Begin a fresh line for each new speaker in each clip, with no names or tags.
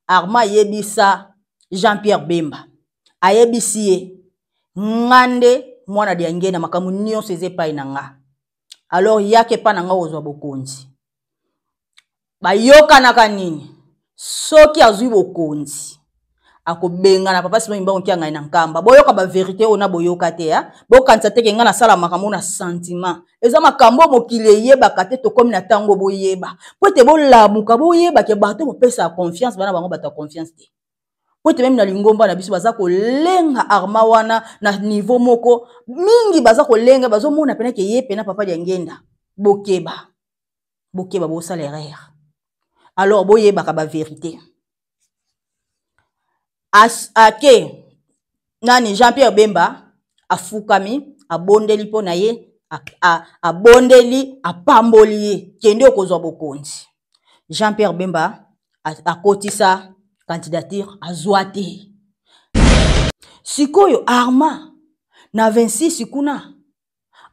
Armand ayebisa Jean-Pierre Bemba, ayebisi ye nga nde mwana Diangienda, makambo nyonso eza epai na nga, alors yaka epai na nga kozwa bokonzi. Bayokanaka nini? Soki azwi bokonzi akobengana papa Simon Kimbangu Kiangani na Nkamba. Boyoka ba verite oyo na boyoka te, ya bokanisa te ke nga nasala makambo na sentiment. Eza makambo oyo mokili eyebaka te, tokomi na ntango boyeba po ete bolamuka, boyeba ke bato bopesaka confiance bana bango bato ya confiance te, po ete meme na lingomba na biso baza kolenga arma wana na niveau moko mingi, baza kolenga, bazomona pena ke ye pena papa Diangienda. Bokeba, bokeba, bosala erreur. Alors boyebaka ba verite. As, ake nani Jean-Pierre Bemba afukami, abondeli mpo na ye, abondeli, apamboli ye, kende okozwa bokonzi. Jean-Pierre Bemba akotisa candidature, azwa te. Sikoyo Arma na 26 kuna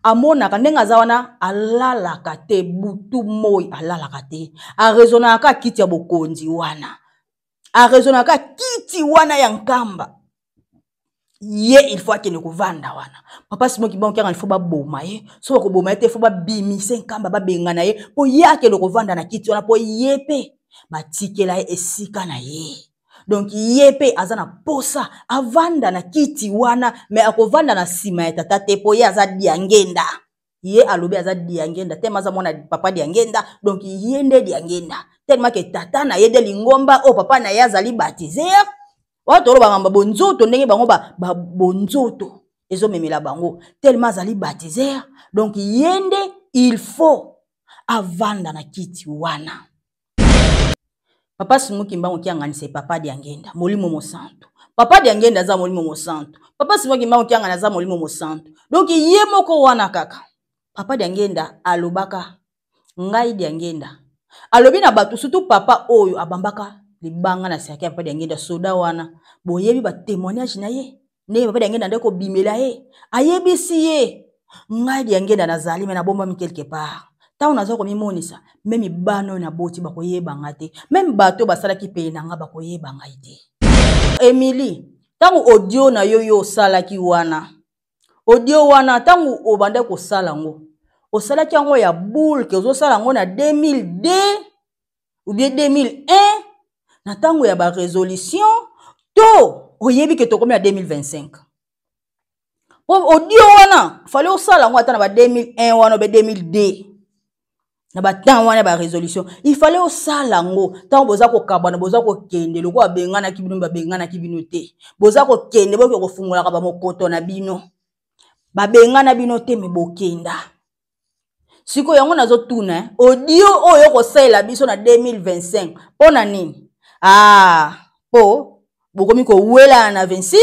amonaka ndenge aza wana, alalaka te butu moi, alalaka te, arezonaka kiti ya bokonzi wana, arezonaka kiti wana ya Nkamba. Ye il faut akende kovanda wana. Papa Simon Kimbangu Kiangani, il faut baboma ye. So bakoboma ye te, il faut babimise Nkamba, babengana ye mpo ye akende kovanda na kiti wana, mpo ye mpe batikela ye esika na ye. Donc ye mpe aza na posa avanda na kiti wana, me akovanda na nsima ya tata te, mpo ye aza Diangenda. Ye alobi aza Diangenda tellement aza mwana papa Diangenda. Donc ye nde Diangenda tellement ke tata na ye nde lingomba oyo papa na ye azali baptiseur wana. Toloba mamba bonzoto ndenge bango ba, ba bonzoto ezomemela bango tellement azali baptiseur. Donc ye nde il faut avanda na kiti wana. Papa Simon Kimbangu Kiangani, c'est papa Diangenda, molimo mosantu. Papa Diangenda aza molimo mosantu, papa Simon Kimbangu Kiangani aza molimo mosantu. Donc ye moko wana kaka papa Diangenda alobaka ngai Diangenda, alobi na bato surtout papa oyo abambaka libanga na saki ya papa Diangenda, soda wana, boyebi ba témoignage na ye ndenge papa Diangenda nde kobimela ye, ayebisi ye ngai Diangenda nazali me nabombami quelque part, ntango naza komimonisa meme bana oyo naboti bakoyeba nga te, meme bato oyo basalaki pene na nga bakoyeba ngai te. Emily, ntango audio na yo yo osalaki wana, audio wana ntango obandaki kosala yango, osalaki yango ya boule ke ozosala yango na 2002 ou bien 2001 na ntango ya barésolution, to oyebi ke tokomi na 2025? Po audio wana fale osala yango ata na ba 2001 wana obe 2002, na batemps wana ya barésolution, il fallait osala yango ntango boza kokabwana, boza kokende lokola babenganaki bino, babenganaki bino te, boza kokende, boke kofungolaka bamokoto na bino, babengana bino te, me bokenda. Sikoyo yango nazotuna, eh, audio oyo okosalela biso na 2025 mpo na nini? Ah, mpo bokomi kowelana na 26,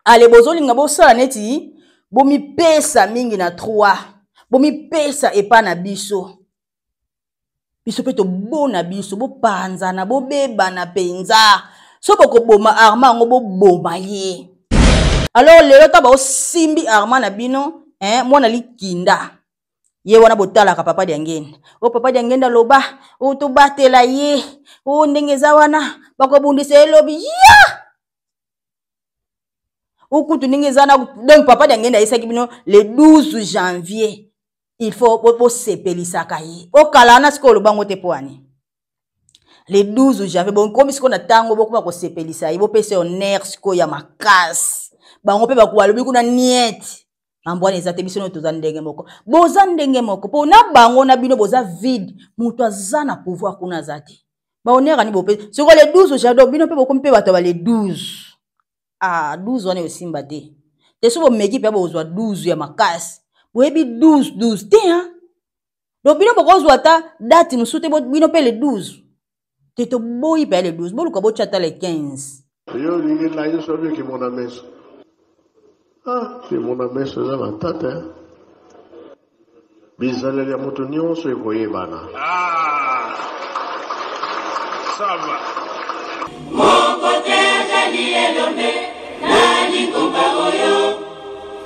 ale bozolinga bosala neti bomipesa mingi na 3, bomipesa epa na biso, biso mpe tobona biso, bopanzana, bobebana mpenza. So bokoboma arma yango, boboma ye. Alors lelo ta baosimbi arma na bino, eh, mwana likinda ye wana botalaka papa Diangenda, o papa Diangenda aloba o tobatela ye, o ndenge eza wana bakobundisa ye lobi ya okutu ndenge eza na. Donc papa Diangenda ayesaki bino le 12 janvier il faut bosepelisaka ye. Okala wana sikoyo olobango te mpo ani le 12 janvier bokomi sikoyo na ntango bokoma kosepelisa ye, bopesa honneur sikoyo ya makasi. Bango mpe balobi kuna niete, mambo wana eza te. Biso nio toza ndenge moko, boza ndenge moko mpo na bango na bino boza vide. Moto aza na pouvoir kuna aza te, bahonneur ani bopesa sikoyo le 12 janvier? Bino mpe bokomi mpe bato ya ba le 12. Ah, 12 wana esimba te te. So bomeki mpe bozwa 12 ya makasi, boyebi 12 12 te, hein? Donc bino bokozwa ata date mosusu te, bino mpe le 12 te, toboyi mpe le 12, boluka botya ata le 15.
Yo olingi ngai soki kimona meso, ah, kimona meso eza matata, bizaleli ya moto nyonso ekoyebana.
Ah, ça va.
Moko te azali elombe na lingomba oyo,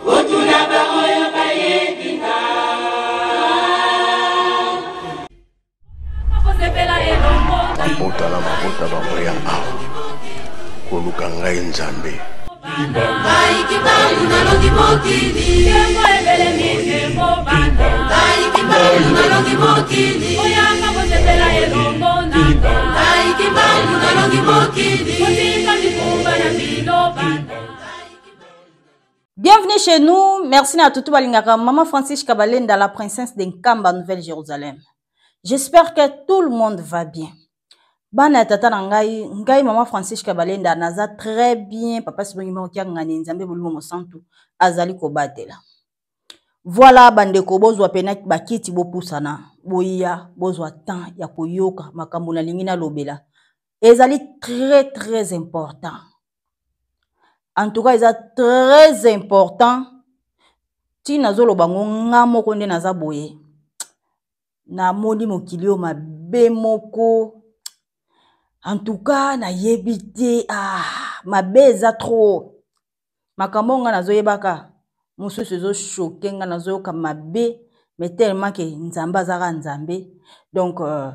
botuna baoyo bayebi nga.
Mabota na mabota bakoya awa koluka ngai Nzambe.
Ngai Kimbangu nalongi mokili. Nkembo ebelemi nkembo bana. Ngai Kimbangu nalongi mokili. Boyaka bosepela elongo na nga. Ngai Kimbangu nalongi mokili. Botika mikumba na bino bana.
Bienvenue chez nous. Merci à Tutu Balingaka, Maman Francis Kabalenda, la princesse de Nkamba, Nouvelle-Jérusalem. J'espère que tout le monde va bien. Bana ya tata na ngai, ngai Maman Francis Kabalenda, naza très bien. Papa Sibongi Moko Kiangani, Nzambe Molimo Mosantu, azali kobatela. Voilà bandeko bozwa pena bakiti bopusana, boya bozwa temps ya koyoka makambo nalingi nalobela. Ezali très très important. En tout cas eza très important ti nazoloba ngo nga moko nde naza boye namoni mokili oyo mabe moko en tout cas nayebi te ah, mabe eza trop makambo oyo nga nazoyebaka mosusu ezochoke nga nazoyoka mabe mais tellement ke nzambe azaka nzambe donc euh,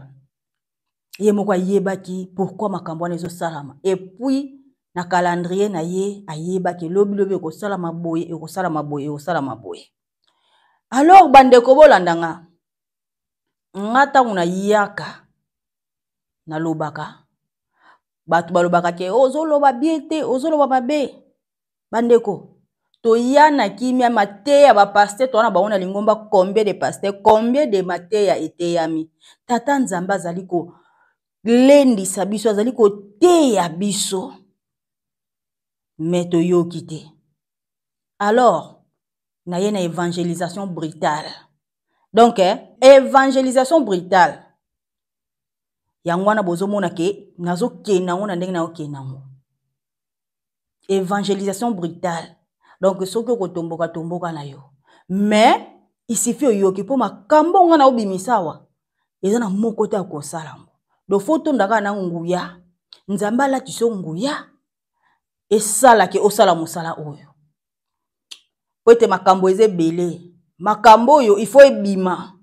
ye moko ayebaki pourquoi makambo wana ezosalama epuis na calendrier na ye ayebaki lobilobi ekosalama boye ekosalama boye ekosalama boye alors bandeko bolanda nga nga ntango nayaka nalobaka bato balobaka ke ozoloba bien te ozoloba mabe bandeko toya na kimia mateya bapaster toa na bango na lingomba combien de paster combien de mateya eteyami tata nzambe azali kolendisa biso azali koteya biso me toyoki te alors naye na évangélisation brutale donc eh, évangélisation brutale yango wana bozomona ke nazokende yango na ndenge nazokende yango évangélisation brutale donc soki okotomboka tomboka na yo mais isifi oyoki mpo makambo nga na obimisa awa eza na moko te akosala yango donc fo otonda kaka na nguya nzambe alatisa yo nguya esalake osala mosala oyo mpo ete makambo eza ebele makambo oyo ifo ebima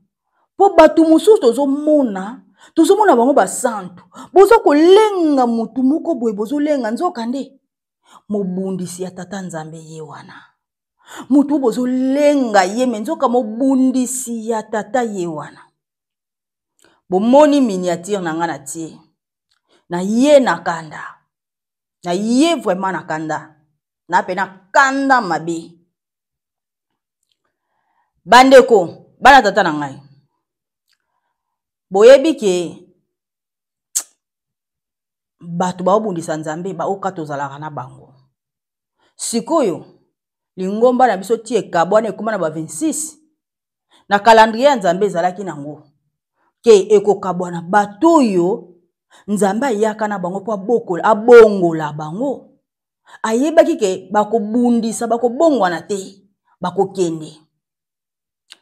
mpo bato mosusu tozomona tozomona bango basantu boza kolenga motu moko boye bozolenga nzoka nde mobundisi ya tata nzambe ye wana motu oyo bozolenga ye me nzoka mobundisi ya tata ye wana bomoni miniature na ngai na tie na ye na kanda na ye vraiment na kanda na mpe na kanda mabe bandeko bana tata na ngai boyebi ke bato baobundisa nzambe baoka tozalaka na bango sikoyo lingomba na biso ti ekabwana ekoma na ba 26 na calendrier ya nzambe ezalaki nango ke ekokabwana bato oyo nzambe ayaka na bango mpo abokola abongola bango ayebaki ke bakobundisa bakobongwana te bakokende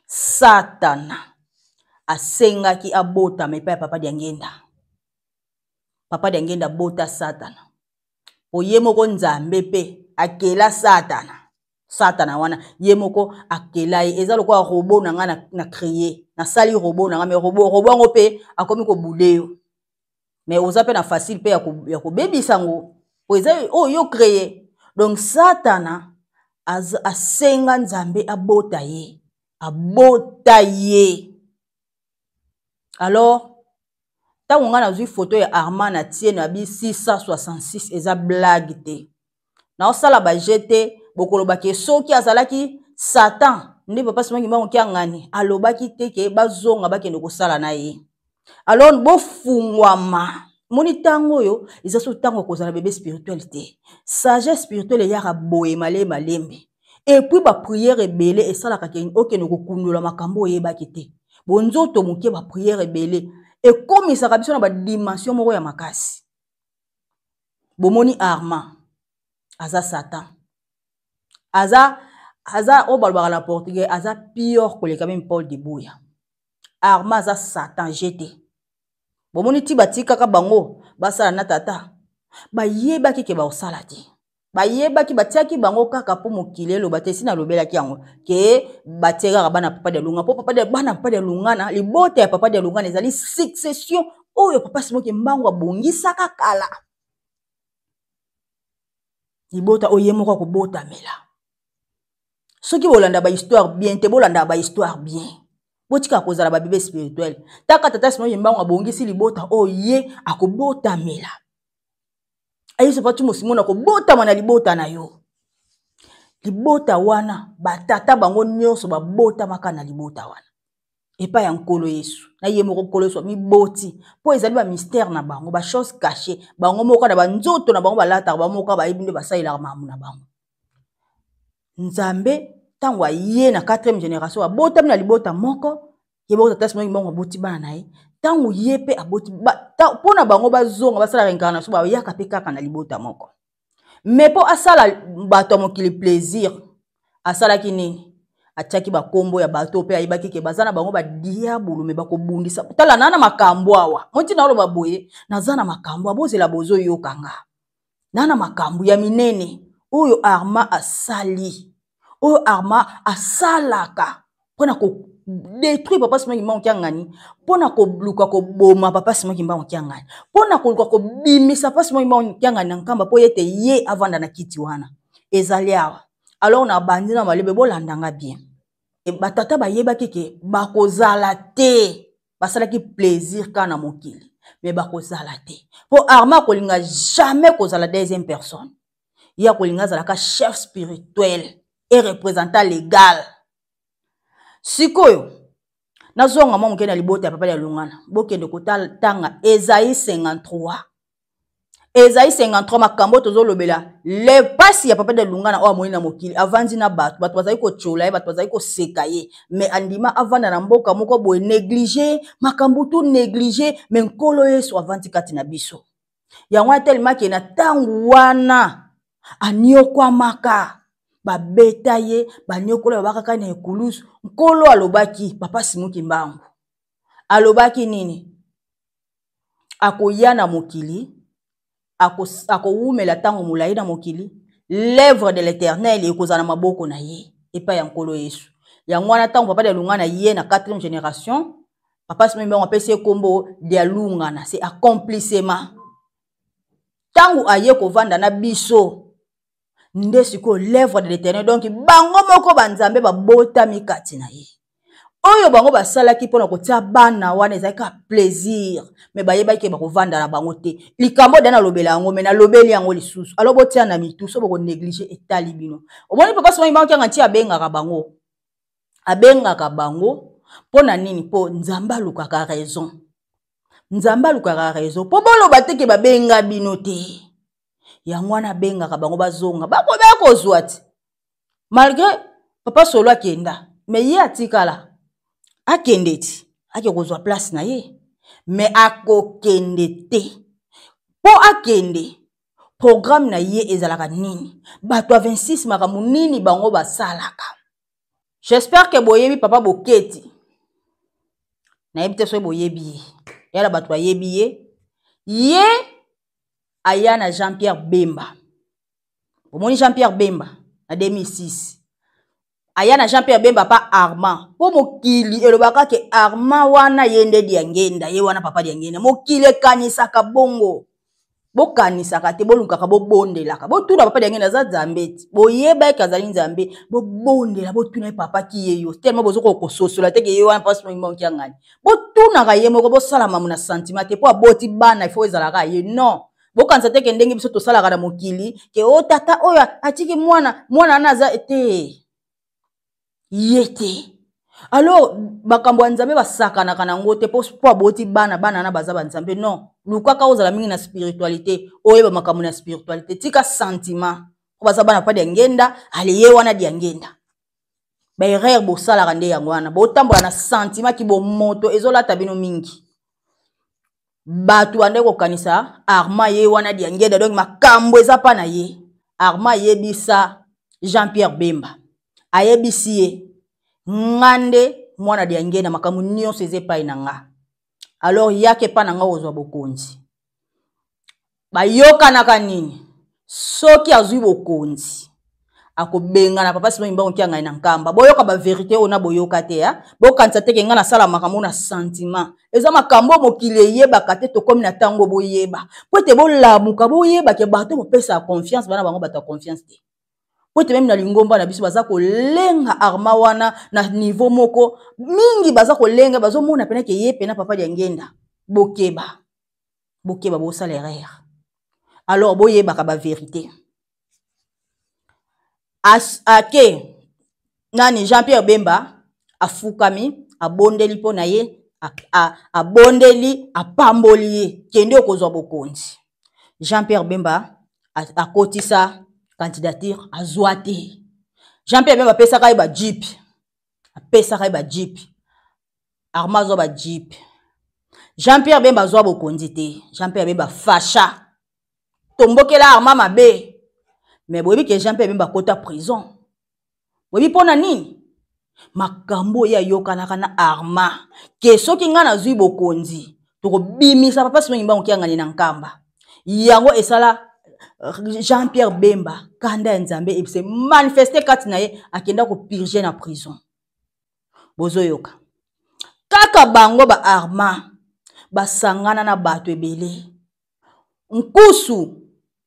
satana asengaki abotama epai ya papa diangenda papa diangenda abota satana po ye moko nzambe mpe akela satana satana wana ye moko akela ye eza lokola robot na ngai na, na cree nasali robot na ngai me robot robot yango mpe akomi kobude yo me oza mpe na facile mpe ya kobebisa yango po eza oyo yo cree donc satana asenga nzambe abota ye abota ye alors ntango ngai nazwi foto ya armand na tie na bi 666 eza blague te naosala baje te bokoloba ke soki azalaki satan nde papa simon kimbangu kiangani alobaki te ke bazonga bakende kosala na ye alors bofungwama moni ntango oyo eza so ntango ya kozala bebe spirituel te sagesse spirituelle eyaka boye male malembe epuis bapriere ebele esalaka ke okende kokundola makambo oyebaki te bonzoto moke bapriere ebele ekomisaka biso na badimension moko ya makasi bomoni arma aza satan aza aza oyo balobaka na portugais aza pire koleka meme paul dibuya arma aza satan jete bomoni ti batikaka bango basala na tata bayebaki ke bakosala te. Bayebaki, batiaki bango kaka mpo mokili eloba te. Esi nalobelaki yango ke batie kaka bana papa Dialungana, mpo papa bana papa Dialungana, libota ya papa Dialungana ezali succession oyo papa Simon Kimbangu abongisaka kala, libota oyo ye moko akobotamela. Soki bolanda bahistoire bien te, bolanda bahistoire bien, botika kozala babebe spirituel. Taka tata Simon Kimbangu abongisi libota oyo ye akobotamela. Ayesu pati mosimona akobotama na libota na yo. Libota wana, batata bango nyonso babotamaka na libota wana epai ya Nkolo Yesu na ye moko. Nkolo Yesu amiboti mpo ezali bamystère na bango, bachose caché bango moko na banzoto na bango balataka, bango moko bayebi nde basalelaka makambo na bango. Nzambe ntango aye na 4e génération, abotami na libota moko. Ye moko tata Simon Kimbangu aboti bana na ye. Ntango ye mpe aboti, mpo na bango bazonga basala réincarnation, bayaka mpe kaka na libota moko. Me mpo asala bato ya mokili plaisir, asalaki nini? Atiaki bakombo ya bato mpe ayebaki ke baza na bango badiabulu, me bakobundisa. Tala na makambo awa, montina oloba boye, naza na makambo abozela, bozoyoka nga na makambo ya minene oyo Arma asali, oyo Arma asalaka mpona kodétruire papa Simon Kimbangu Kiangani, mpona koluka koboma papa Simon Kimbangu Kiangani, mpona koluka kobimisa papa Simon Kimbangu Kiangani na Nkamba, mpo ete ye avanda na kiti wana ezali awa. Alors na bandi na malebe, bolandanga bien. Batata bayebaki ke bakozala te, basalaki plaisir kaka na mokili, me bakozala te, mpo Arma akolinga jamais kozala deuxième personne. Ye akolinga azalaka chef spirituel et représentant légal. Sikoyo nazonga mwa moke na libota ya papa ya Lungana. Bokende kotanga Esaïe 53, Esaïe 53, makambo tozolobela, le pasi ya papa de Lungana oyo amoni na mokili. Avandi na bato, bato bazali kotyola ye, bato bazali koseka ye, me andima avanda na mboka moko boye néglige, makambo tu néglige. Me Nkolo Yesu avandi kati na biso. Yango wana telemaki na ntango wana aniokwamaka, babeta ye, baniokola, babakaka na ekulusu. Nkolo alobaki, papa Simon Kimbangu alobaki nini? Akoya na mokili, akowumela ntango molai na mokili, l'œuvre de l'Éternel ekozala na maboko na ye epai ya Nkolo Yesu. Yango wana ntango papa Dialungana ye na 4e génération, papa Simon Kimbangu apesi ye nkombo Dialungana, c'est accomplissement. Ntango aye kovanda na biso nde sikoyo l'œuvre de l'Éternel, donc bango moko banzambe babotami kati na ye. Oyo bango basalaki mpona kotia bana wana ezalaki kaka plaisir, me bayebaki ke bakovanda na bango te. Likambo da nalobela yango, me nalobeli yango lisusu. Alo botia na mitu, so bokonéglige, etali bino. Omoni papa Simon Kimbangu Kiangani ti abengaka bango, abengaka bango mpo na nini? Mpo Nzambe alukaka raison, Nzambe alukaka raison mpo boloba te ke babenga bino te. Yango wana abengaka bango bazonga, bakobe kozwa ti malgré papa Solo akenda, me ye atikala, akende ti ake kozwa place na ye. Me akokende te, mpo akende programme na ye ezalaka nini? Bato ya 26, makambo nini bango basalaka? J'espère ke boyebi papa Boketi. Nayebi te soki boyebi ye. Yala bato bayebi ye. Ye aya na Jean Pierre Bemba. Omoni Jean Pierre Bemba na 2006, aya na Jean Pierre Bemba pa Armand, mpo mokili elobaka ke Armand wana ye nde Diangenda, ye wana papa Diangenda. Mokili ekanisaka bongo. Bokanisaka te, bolukaka, bobondelaka, botuna papa Diangenda aza Nzambe ti boyeba eke azali Nzambe. Bobondela, botuna ye papa ki ye yo tellement bozokoka kososola te ke ye wana mpasi mokiangani. Botunaka ye moko, bosala mamu na sentiment te, mpo aboti bana ifo ezalaka ye. Non, bokanisa te ke ndenge biso tosalaka na mokili ke o tata oyo atiki mwana, mwana wana aza te, ye te. Alors makambo ya Nzambe basakanaka nango te, mpo aboti bana, bana wana baza banzambe. Non, lukaka ozala mingi na spiritualité, oyeba makambo na spiritualité, tika sentiment mpo baza bana pa Diangenda. Ale ye wana Diangenda, baerreur bosalaka nde yango wana, botambola na sentiment, kibomoto ezolata bino mingi. Bato bande kokanisa Arma ye wana Diangenda, donc makambo eza mpa na ye. Arma ayebisa Jean Pierre Bemba, ayebisi ye: nga nde mwana Diangenda, makambo nyonso eza epai na nga, alors yaka epai na nga kozwa bokonzi. Bayokanaka nini? Soki azwi bokonzi, akobengana papa Simon Kimbangu Kiangani na Nkamba. Boyoka ba verite oyo na boyoka te, ya bokanisa te ke ngai nasala makambo na sentiment. Eza makambo oyo mokili eyebaka te, tokomi na ntango boyeba po ete bolamuka, boyeba ke bato bopesaka confiance bana bango bato ya confiance te. Po ete meme na lingomba na biso baza kolenga arma wana na niveau moko mingi, baza kolenga, bazomona pena ke ye pena papa Diangenda. Bokeba, bokeba, bosala erreur. Alors boyebaka ba verite. As, ake nani Jean-Pierre Bemba afukami, abondeli mpo na ye, abondeli, apamboli ye, kende okozwa bokonzi. Jean-Pierre Bemba akotisa candidature, azwa te. Jean-Pierre Bemba apesaka ye ba jeep, apesaka ye ba jeep, Arma azwa ba jeep. Jean-Pierre Bemba azwa bokonzi te. Jean-Pierre Bemba fasha, tombokela Arma mabe. Mais boyebi ke Jean-Pierre Bemba akota prison. Boyebi mpona nini? Makambo oyo ayokanaka na Arma ke soki ngai nazwi bokonzi, tokobimisa papa Simon Kimbangu Kiangani na Nkamba. Yango esala Jean-Pierre Bemba kanda ya Nzambe ebise manifeste kati na ye, akenda kopurge na prison. Bozoyoka kaka bango ba Arma basangana na bato ebele. Nkusu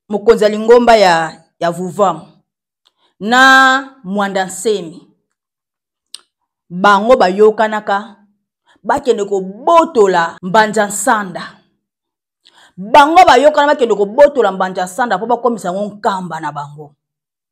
mokonzi ya lingomba ya Vuvam na Mwanda Nsemi, bango bayokanaka bakende kobotola Mbanza Nsanda. Bango bayokana bakende kobotola Mbanza Nsanda mpo bakomisa yango nkamba na bango.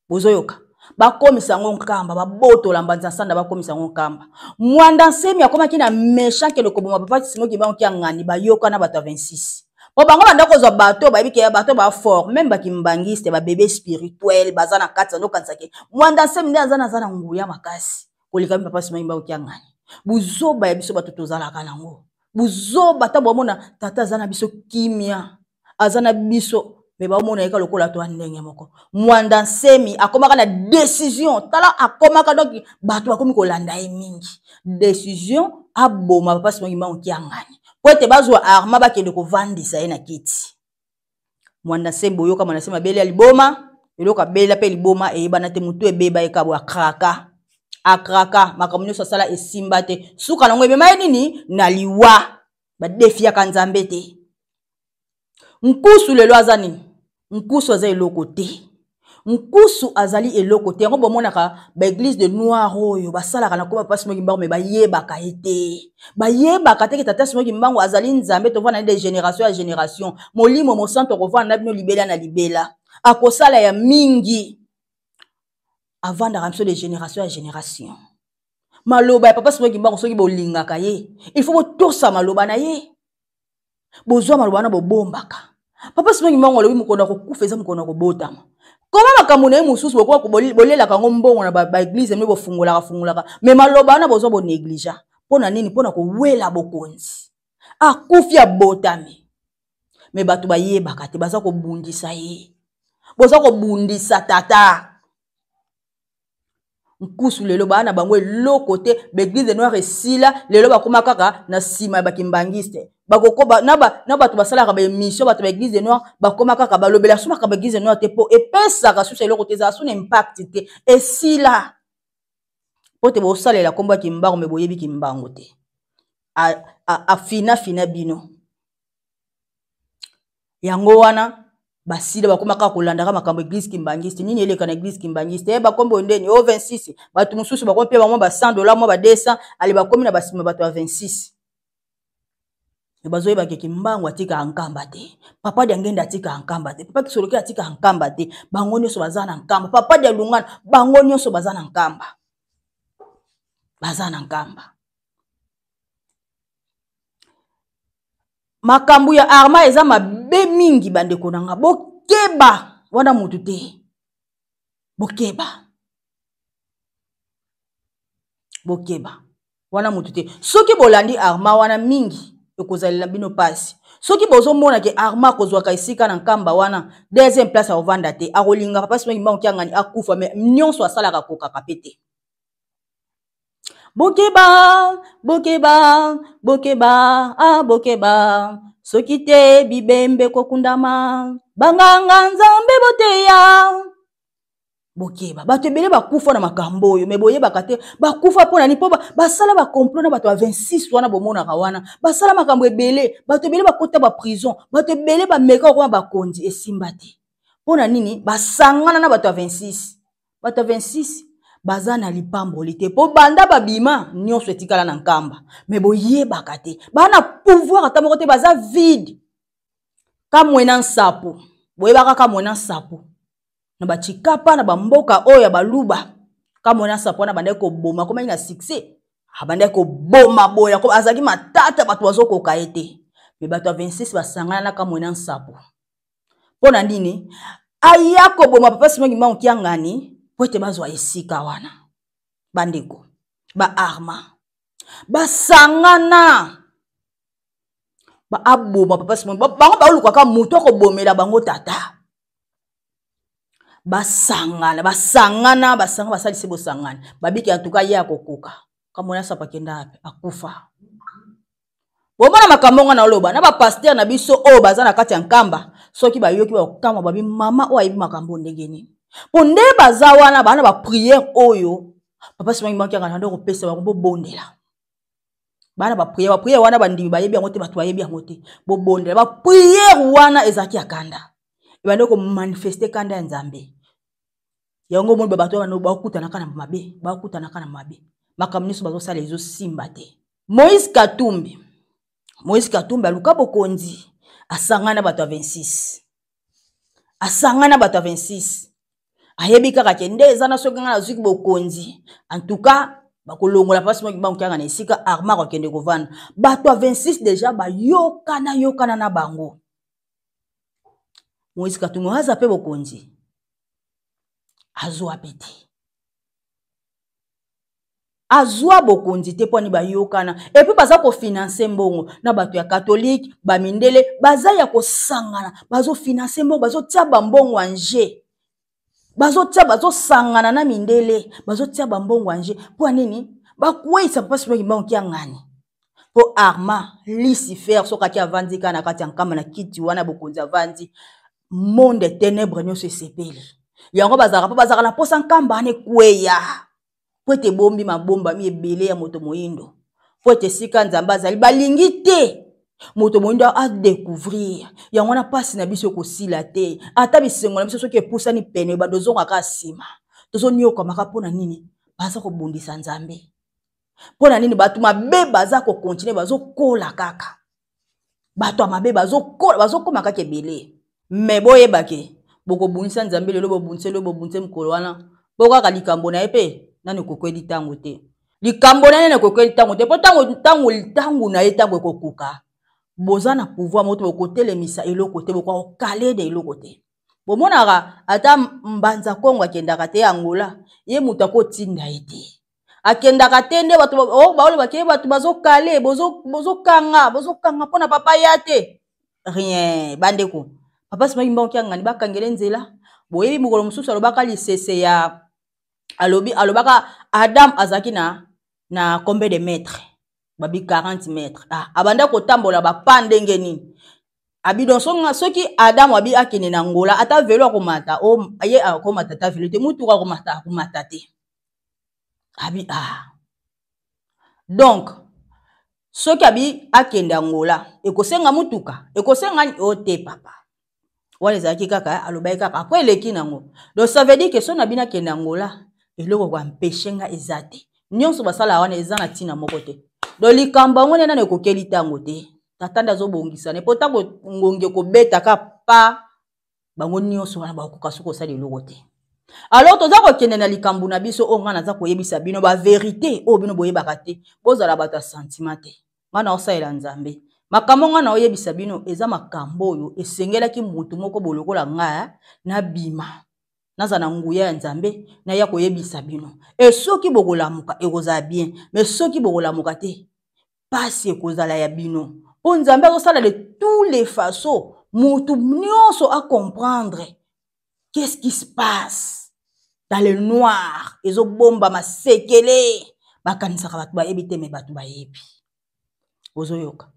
Bozoyoka, bakomisa yango nkamba, babotola Mbanza Nsanda, bakomisa yango nkamba. Mwanda Nsemi akomaki na méchant kende koboma papa Simon Kimbangu Kiangani. Bayokana bato ya 26 po bango banda kozwa bato bayebi ke bato ba fort, meme bakimbangiste, babebe spirituel baza na kati. Bandokanisa ke Mwanda Nsemi nde aza na nguya makasi koleka mi papa Simon Kimbangu Kiangani. Buzoba ya biso bato tozalaka nango, buzoba. Ntango bamona tata aza na biso kimia, aza na biso, me baomona ye ka lokola to ndenge moko. Mwanda Nsemi akomaka na décision, tala akomaka, donc bato bakomi kolanda ye mingi. Décision aboma papa Simon Kimbangu Kiangani po ete bazwa arma, bakende kovandisa ye na kiti. Mwanda Nsemi, boyoka, Mwanda Nsemi abeli ya liboma, eloko abelela mpe liboma eyebana te, motu ebeba ye kabo, akraka, akraka, makambo nyonso asala esimba te, suka nango emema ye nini na liwa. Badefiaka Nzambe te. Nkusu lelo aza nini? Nkusu aza eloko te. Nkusu azali eloko te. Yango bomonaka baeglise de noir oyo basalaka na koma papa Simon Kimbangu, me bayebaka ye te, bayebaka te ke tata Simon Kimbangu azali Nzambe. Tovanda de génération ya génération, Molimo Mosantu akovanda na bino libela na libela, akosala ya mingi, avandaka biso de génération ya génération. Maloba ya papa Simon Kimbangu, soki bolingaka ye, il faut botosa maloba na ye, bozwa maloba wana bobombaka. Papa Simon Kimbangu alobi mokolo ya kokufa eza mokolo ya kobotama. Koma makambo na ye mosusu bokoka bolelaka yango mbongo na baeglize mpe bofungolaka fungolaka, me maloba wana bozwa bonégligea. Mpo na nini? Mpo na kowela bokonzi. Akufi, abotami, me bato bayebaka te, baza kobundisa ye, boza kobundisa tata. Nkusu lelo baa na bango eloko te. Baeglise noire esila, lelo bakóma kaka na nsima ya bakimbangiste. Bakokoba na bato basalaka baémission, bato baeglise noire bakóma kaka balobela so makambo eglise noire te, mpo epesaka susu eloko te, ezala su na impact te, esila. Mpo te bosalela nkombo ya Kimbangu, me boyebi Kimbangu te. Afinafina bino yango wana basila, bakoma kaka kolandaka makambo eglise kimbangiste. Nini eleka na eglise kimbangiste? E bakombo ndeni o 26, bato mosusu bakomi mpe bango ba 100 dollar, mwa ba 200, ale bakomi na basima bato ya 26. Me bazoyeba ke Kimbangu atikaka Nkamba te, papa Diangenda atikaka Nkamba te, papa Kisoloki atikaka Nkamba te. Bango nyonso baza na Nkamba, papa Dialungana, bango nyonso baza na Nkamba, baza na Nkamba. Makambo ya arma eza mabe mingi, bandeko na nga, bokeba wana mutu te, bokeba, bokeba wana mutu te. Soki bolandi arma wana mingi, ekozalela bino mpasi. Soki bozomona ke arma akozwaka esika na Nkamba wana, deuxième place, akovanda te, akolinga papa Simon Kimbangu Kiangani akufa, me nyonso asalaka akokaka pe te. Bokeba, bokeba, bokeba, ah bokeba, soki te bibembe kokundama, banganga nzambe boteya. Bokeba, bato ebele bakufa na makambo oyo, me boyebaka te bakufa mpo na nini, mpo basala bacomplot na bato ya 26 wana bomonaka wana, basala makambo ebele, bato ebele bakota baprison, bato ebele bameka kokoma bakonzi, esimba te. Mpo na nini? Basangana na bato ya 26. Bato ya 26 baza na lipamboli te, mpo banda babima nyonso etikala na nkamba, me boyebaka te, baa na pouvoir ata moko te, baza vide. Kamwena nsapu, boyebaka kamwena nsapu na bachikapa na bamboka oyo ya baluba. Kamwena nsapu wana abandaki koboma, akomaki na succès, abandaki koboma boye, azalaki matata, bato bazokoka ye te. Me bato ya 26 basangana na kamwena nsapu mpo na nini? Aya koboma papa Simon Kimbangu Kiangani mpo ete bazwa esika wana. Bandeko baarma basangana ba aboma papa Simon, bango baolukaka moto akobomela bango tata. Basangana, basangana, basanga, basalisi bosangani, babiki antuka ye akokoka. Kamona sapa akenda ape akufa. Bomona makambo nga naoloba na bapaster na biso oyo baza na kati ya nkamba, soki bayoki bakokamwa, babi mama oyo ayebi makambo ndenge nini, mpo nde baza wana baa na bapriere oyo papa Simon Kimbangu Kiangani ando kopesa bango. Bobondela bana bapriere, bapriere wana bandimi bayebi yango te, bato bayebi yango te. Bobondela bapriere wana ezalaki ya kanda, ebandi komanifeste kanda ya Nzambe. Yango omoni bato wana bakutanaka na mabe, bakutanaka na mabe, makambo nyonso bazosala ezosimba te. Moïse Katumbi, Moïse Katumbi aluka bokonzi, asangana bato ya 26, asangana bato ya 26, ayebi kaka ke nde eza na soki ngai nazwiki bokonzi, en tout cas bakolongola mpasi moki bango kianga na esika armar akende kovanda. Bato ya 26 deja bayokana yokana na bango. Moïse Katumbi aza mpe bokonzi azwa mpe te, azwa bokonzi te, mpo ani bayokana epuis baza kofinanse mbongo na bato ya katolike, bamindele baza ya kosangana, bazofinanse mbongo, bazotia bambongo anje, bazotia, bazosangana na mindele, bazotia bambongo anje. Mpo nini bakweyisa papa Simon Kimbangu Kiangani? Mpo arma Lucifer soki ati avandi kaka na kati ya nkamba na kiti wana bokonzi, avandi monde tenebre nyonso esepeli yango. Bazalaka mpo bazalaka na mposa nkamba wana ekweya, mpo ete ebombi mabombami ebele ya moto moyindo, mpo ete esika Nzambe azali balingi te moto moyindo adecouvrir yango wana. Mpasi na biso ekosila te, ata bisengo na biso soki epusani pene, ebanda ozongaka nsima, tozoniokwamaka. Mpo na nini baza kobundisa Nzambe? Mpo na nini bato mabe baza kokontinue, bazokola kaka? Bato ya mabe bazokola, bazokoma kaka ebele. Me boyebake bokobundisa Nzambe lelo, bobundise lelo, bobundise mokolo wana, mpo kaka likambo na ye mpe nani ekokweli ntango te, likambo na ye nani ekokweli ntango te, mpo ntango ntango ntango na ye ntango ekokoka, boza na pouvoir moko te, bokotelemisa eloko te, bokoka kokale na eloko te. Bomonaka ata Mbanza Kongo akendaka te Angola, ye moto akotinda ye te, akendaka te. Nde bato oh, baolobaki ye bato bazokale, bozokanga, bozokanga mpo na papa ya te rien. Bandeko, papa Simon Kimbangu Kiangani bakangele nzela. Boyebi mokolo mosusu alobaka lisese ya alobi, alobaka Adam azalaki na combien de mètres? Babi 40 mètres. Ah, abanda kotambola bapa ndenge nini? Abi donc soki Adam abi akende na Angola, ata velo akomata, o ye akomata ata velo te, mutuka akomata, akomata te. Abi ah, donc soki abi akende Angola ekosenga mutuka, ekosenga o te papa wana ezalaki kaka alobaki kaka apres eleki nango. Donc ça veut dire que so na bino akende Angola, eloko koampeshe nga eza te. Nyonso basala wana eza na ntina moko te. Donc likambo yango nde nano ekokeli ntango te, tata nde azobongisa ne, mpo ntango ngongi ekobetaka pa bango nyonso wana bakokoka soki kosala eloko te. Alors toza kokende na likambo na biso oyo ngai naza koyebisa bino baverité oyo bino boyebaka te. Bozala bato ya sentiment te. Ngai naosalela Nzambe. Makambo ngai naoyebisa bino eza makambo oyo esengelaki motu moko bolokola ngai nabima, naza na nguya ya Nzambe, naya koyebisa bino. E soki bokolamuka ekozala bien, me soki bokolamuka te, pasi ekozala ya bino, mpo Nzambe azosala de tous les façons motu nyonso acomprendre qu'est-ce qui se passe dans le noir. Ezobomba masekele. Bakanisaka bato bayebi te, me bato bayebi. Ozoyoka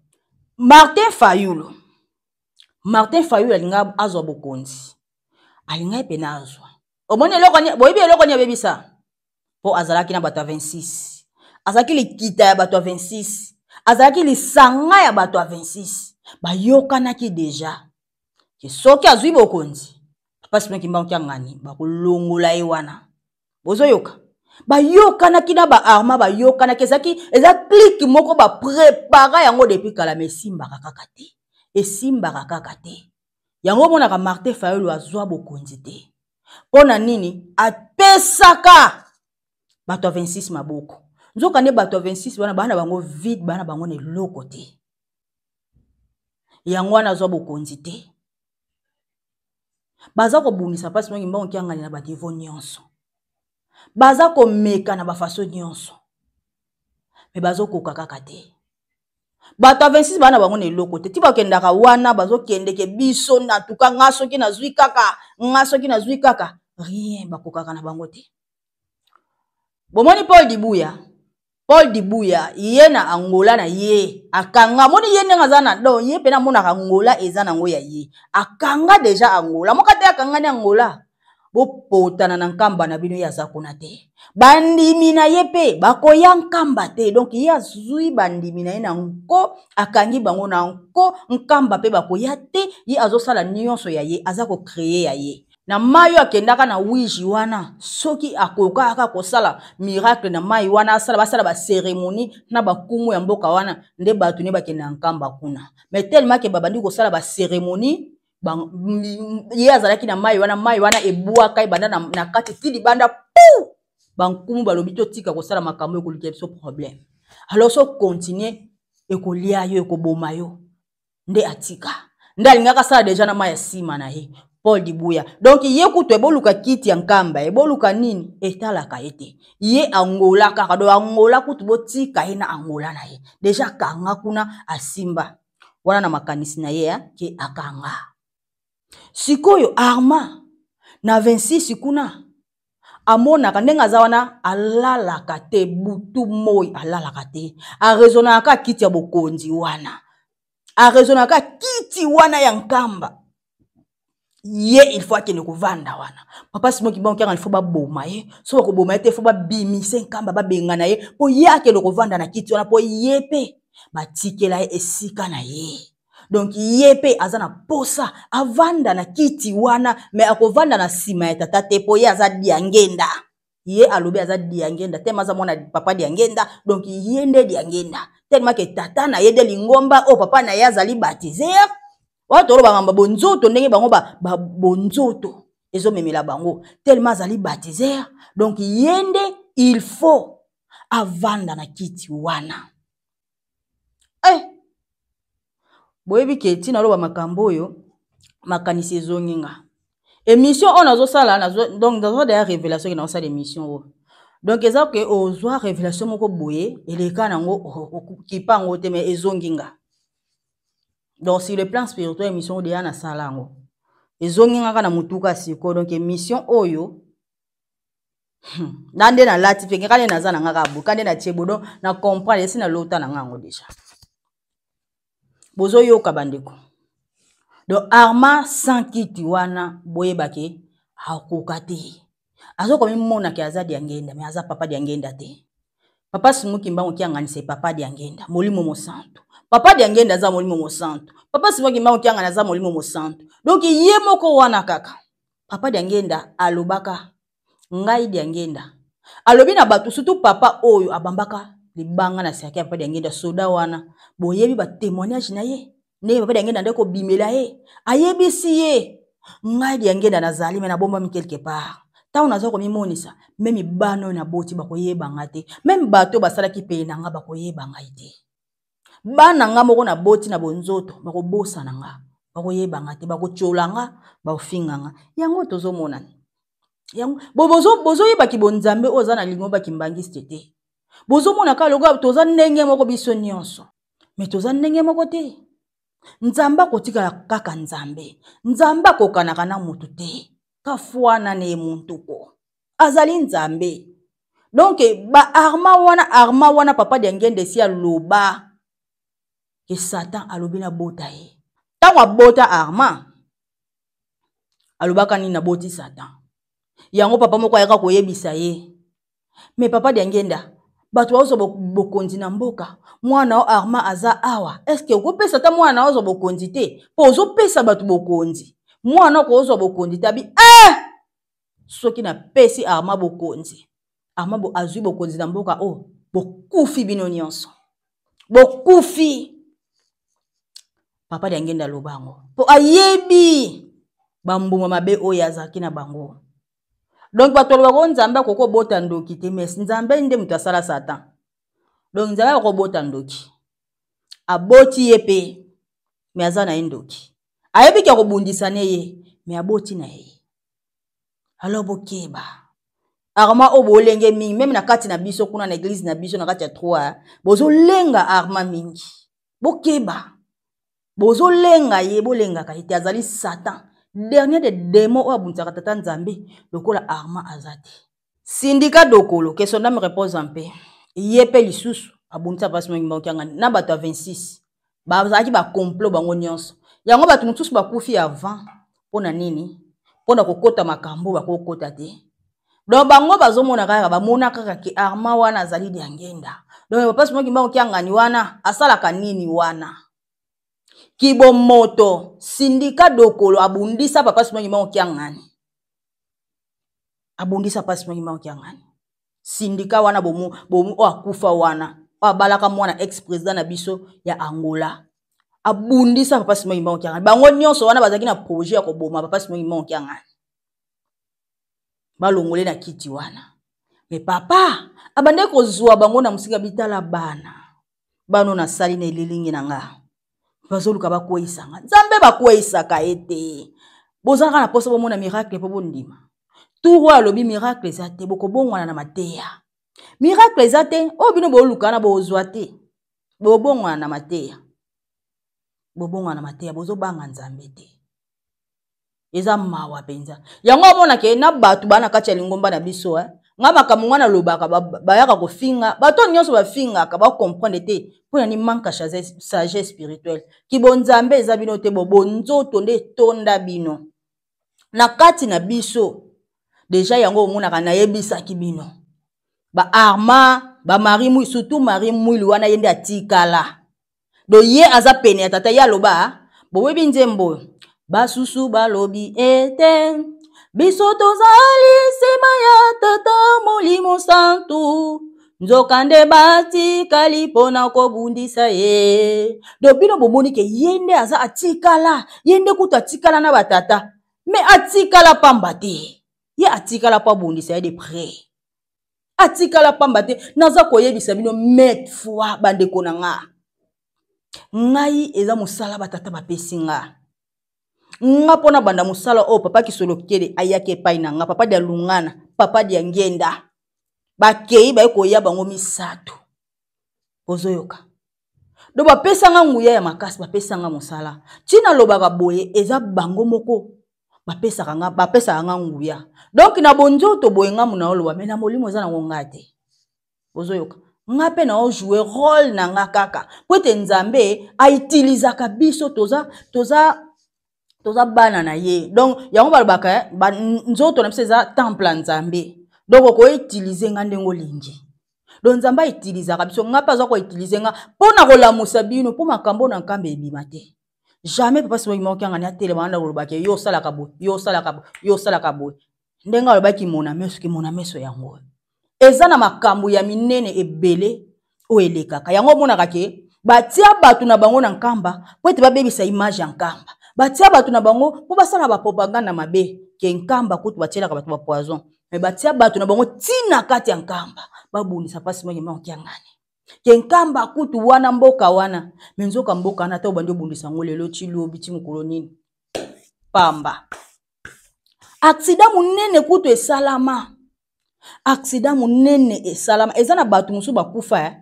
Martin Fayulu, Martin Fayulu alinga azwa bokonzi, alingai pena azwa. Omoni eloko, boyebi eloko nini abebisa? Mpo azalaki na bato ya 26, azalaki likita ya bato ya 26, azalaki lisanga ya bato ya 26. Bayokanaki deja ke soki azwi bokonzi, Papa Simon Kimbangu Kiangani bakolongola ye wana. Bozoyoka, bayokanaki na baarma, bayokanaki, ezalaki eza clique moko baprepara yango depuis kala, ma esimbaka kaka te, esimbaka kaka te. Yango omonaka Martin Fayulu azwa bokonzi te. Mpo na nini? Apesaka bato ya 26 maboko, nzoka nde bato ya 26 wana bana bango vide, bana bango na eloko te. Yango wana azwa bokonzi te. Baza kobundisa mpasi mingi mbongo kiangani na baniveau nyonso, baza komeka na bafaso nyonso, me bazokoka kaka te. Bato ya 26 bana bango na eloko te, ti bakendaka wana bazokendeke biso na tuka nga soki nazwi kaka, nga soki nazwi kaka rien, bakokaka na bango te. Bomoni Paul Dibuya, Paul Dibuya ye na Angola na ye akanga, moni ye ndenge aza na don, ye mpe namonaka Angola eza nango ya ye, akanga deja Angola moka te, akangani Angola. Bopotana na nkamba na bino, ye aza kuna te, bandimi na ye mpe bakoya nkamba te. Donc ye azwi bandimi na ye na nko, akangi bango na nko, nkamba mpe bakoya te. Ye azosala nyonso ya ye, aza kocreye ya ye na mai oyo akendaka na wiji wana. Soki akokaka kosala miracle na mai wana, asala basala baceremonie na bakumu ya mboka wana, nde bato ne bakenda na nkamba kuna. Mais tellement ke babandi kosala baceremonie, ye azalaki na mai wana, mai wana ebwaka ebanda na, na kati ti libanda pu. Bankumu balobi totika kosala makambo ekoluka biso problème, alors so continue ekolia yo, ekoboma yo. Nde atika, nde alingaka asala deja na mai ya nsima na ye Paul Dibuya. Donc ye kutu eboluka kiti ya nkamba, eboluka nini etalaka ye te, ye Angola kaka. Do Angola kutu botika ye na Angola na ye deja akanga kuna, asimba wana na makanisi na ye ke akanga. Sikoyo Arma na 26 kuna amonaka ndenge aza wana, alalaka te butu moi, alalaka te, arezonaka kiti ya bokonzi wana, arezonaka kiti wana ya nkamba. Ye il faut akende kovanda wana. Papa Simon Kimbangu Kiangani, il faut baboma ye. So bakoboma ye te, il faut babimise nkamba, babengana ye mpo ye akende kovanda na kiti wana, mpo ye mpe batikela ye esika na ye. Donc ye mpe aza na posa avanda na kiti wana, me akovanda na nsima ya tata te, mpo ye aza diangenda. Ye alobi aza diangenda tellement aza mwana papa diangenda. Donc ye nde diangenda tellement ke tata na ye nde lingomba oyo papa na ye azali baptiser wana. Toloba ngamba bonzoto ndenge bango ba, ba bonzoto ezomemela bango, tellement azali baptiser. Donc ye nde il faut avanda na kiti wana. Eh! Boyebi ke ntina aloba makambo oyo, makanisi ezongi nga. Émission oyo nazosala, donc nazwa deya révélation ke nazosala émission oyo. Donc eza ke ozwa révélation moko boye, eleka nango, okipa yango te, mais ezongi nga. Donc sur le plan spirituel, émission oyo deya nasala yango, ezongi nga kaka na motuka sikoyo. Donc émission oyo na nde nalati mpe kaka nde naza na nga kaka boye, ka nde natie bodo na comprendre esi nalota na nga yango deja. Bozoyoka bandeko, donc Arma sans kiti wana, boyebake akoka te. Azokomimonake aza diangenda, me aza papa diangenda te. Papa Simon Kimbangu Kiangani se papa diangenda, molimo mosantu. Papa diangenda aza molimo mosantu, papa Simon Kimbangu Kiangani aza molimo mosantu. Donc ye moko wana kaka papa diangenda alobaka ngai diangenda, alobi na bato surtout papa oyo abambaka libanga na serke ya papa diangenda, soda wana. Boyebi batémoignage na ye ndenge papa diangenda nde kobimela ye, ayebisi ye ngai diangenda nazali, me nabombami quelque part. Ntango naza komimonisa, meme bana oyo naboti bakoyeba nga te, meme bato oyo basalaki pene na nga bakoyeba ngai te, bana nga moko naboti na bonzoto bakobosana nga, bakoyeba nga te, bakotyola nga, bakofinga nga. Yango tozomona yango, bozoyebaki bonzambe oyo aza na lingomba kimbangiste te. Bozomona kaka lokola toza ndenge moko biso nyonso, me toza ndenge moko te. Nzambe akotikala kaka nzambe, nzambe akokanaka na motu te. Kafwana na ye muntuko azali nzambe. Donc baarma wana, arma wana, papa Diangenda esi aloba ke Satan alobi nabota ye. Ntango abota arma, alobaka nini? Naboti Satan. Yango papa moko ayaka koyebisa ye: "Me papa Diangenda, bato bazozwa bokonzi na mboka, mwana o arma aza awa, eske okopesa ata mwana ozwa bokonzi te? Mpo ozopesa bato bokonzi, mwana okozwa bokonzi te." Abi eh! Soki napesi arma bokonzi, arma bo, azwi bokonzi na mboka oyo, oh, bokufi bino nyonso, bokufi. Papa Diangenda aloba yango mpo ayebi bambuma mabe oyo azalaki na bango. Donc bato balobaka o Nzambe akoki kobota ndoki te, mais Nzambe nde moto asala Satan. Donc Nzambe akobota ndoki, aboti ye mpe, me aza na ye ndoki, ayebi ke akobundisa ne ye, me aboti na ye. Alors bokeba arma oyo bolenge mingi, meme na kati na biso kuna na eglise na biso na kati ya 3, bozolenga arma mingi. Bokeba, bozolenga ye, bolengaka ye te, azali Satan, dernier de démon oyo abundisaka tata Nzambe lokola arma aza te. Sindika Dokolo, que son âme repose en paix, ye mpe lisusu abundisa mpasi mingi baokianga na bato ya 26, bazalaki bacomplot bango nyonso. Yango bato mosusu bakufi avant. Mpo na nini? Mpo na kokota makambo bakokota te. Donc bango bazomona kaka, bamona kaka ke arma wana azali Diangenda. Donc papa Simoki Mbango Kiangani wana asalaka nini wana? Kibomoto. Sindika Dokolo abundisa papa Simoki Mbango Kiangani, abundisa papa Simoki Mbango Kiangani. Sindika wana bomu bomu oyo akufa wana, oyo abalaka mwana ex président na biso ya Angola, abundisa papa Simon Kimbangu Kiangani. Bango nyonso wana bazalaki na projet ya koboma papa Simon Kimbangu Kiangani, balongole na kiti wana. Me papa abandaki kozwa bango na mosika, bitala bana bano nasali na elilingi na nga, bazoluka bakweyisa nga. Nzambe bakweyisaka ye te. Bozalaka na mposa bomona miracle mpo bondima. Tour oyo alobi miracle eza te, bokobongwana na mateya. Miracle eza te, oyo bino boluka wana bozwa te. Bobongwana na mateya, bobongwana na mateya. Bozobanga Nzambe te, eza mawa mpenza. Yango omonake na bato baa na kati ya lingomba na biso, eh? Nga makambo nga nalobaka, bayaka kofinga. Bato nyonso bafingaka, bacomprendre te mpo na ni manque ya sagesse spirituelle. Kibonzambe eza bino te, bo bonzoto nde etonda bino na kati na biso deja. Yango omonaka nayebisaki bino baarma, bamarie Mwili, surtout Marie Mwili wana, ye nde atikala. Do ye aza pene ya tata. Ye aloba, boyebi nzembo oyo, basusu balobi ete biso tozali nsima ya tata Molimo Santu, nzokande batikali mpo na kobundisa ye. Do bino bomoni ke ye nde aza atikala, ye nde kutu atikala na batata, me atikala pamba te. Ye atikala mpo abundisa ye de près, atikala pamba te. Naza koyebisa bino maintes fois, bandeko na nga, ngai eza mosala batata bapesi nga. Nga mpo na banda mosala oyo, papa Kisolokele ayaki epai na nga, papa dia Lungana, papa dia Ngenda, bakei baye koya bango misato. Ozoyoka? Do bapesa nga nguya ya makasi, bapesa nga mosala. Ntina alobaka boye, eza bango moko bapesaka nga, bapesaka nga nguya. Donc na bonzoto boye nga mona oloba, me na molimo eza nango nga te. Ozoyoka? Nga mpe na ojoue role na nga kaka po ete Nzambe aitilizaka biso, toza toza toza bana na ye. Donc yango balobaka, eh, ba, nzoto na biso eza temple ya Nzambe. Donc okoutilize nga ndenge olingi. Donc Nzambe aitilizaka biso, nga mpe aza koutilize nga mpo na kolamusa bino, mpo makambo na nkambe ebima te. Jamais papa Simoki moko kiangani atelema wana kolobaka yo osalaka boye, yo osalaka boye, yo osalaka boye. Ndenge alobaki mona meso, kimona meso yango eza na makambo ya minene ebele oyo elekaka. Yango omonaka ke batia bato na bango na Nkamba mpo ete babebisa image ya Nkamba, batia bato na bango mpo basala bapropagande mabe ke Nkamba kutu batielaka bato bapoison. Me batia bato na bango ntina kati ya Nkamba babundisa mpasi moke mokiangani ke Nkamba kutu wana mboka wana. Me nzoka mboka wana, ata obandi obundisa yango lelo ti lobi ti mokolo nini, pamba. Aksida monene kutu esalama, aksida monene esalama, eza na bato mosusu bakufa, eh?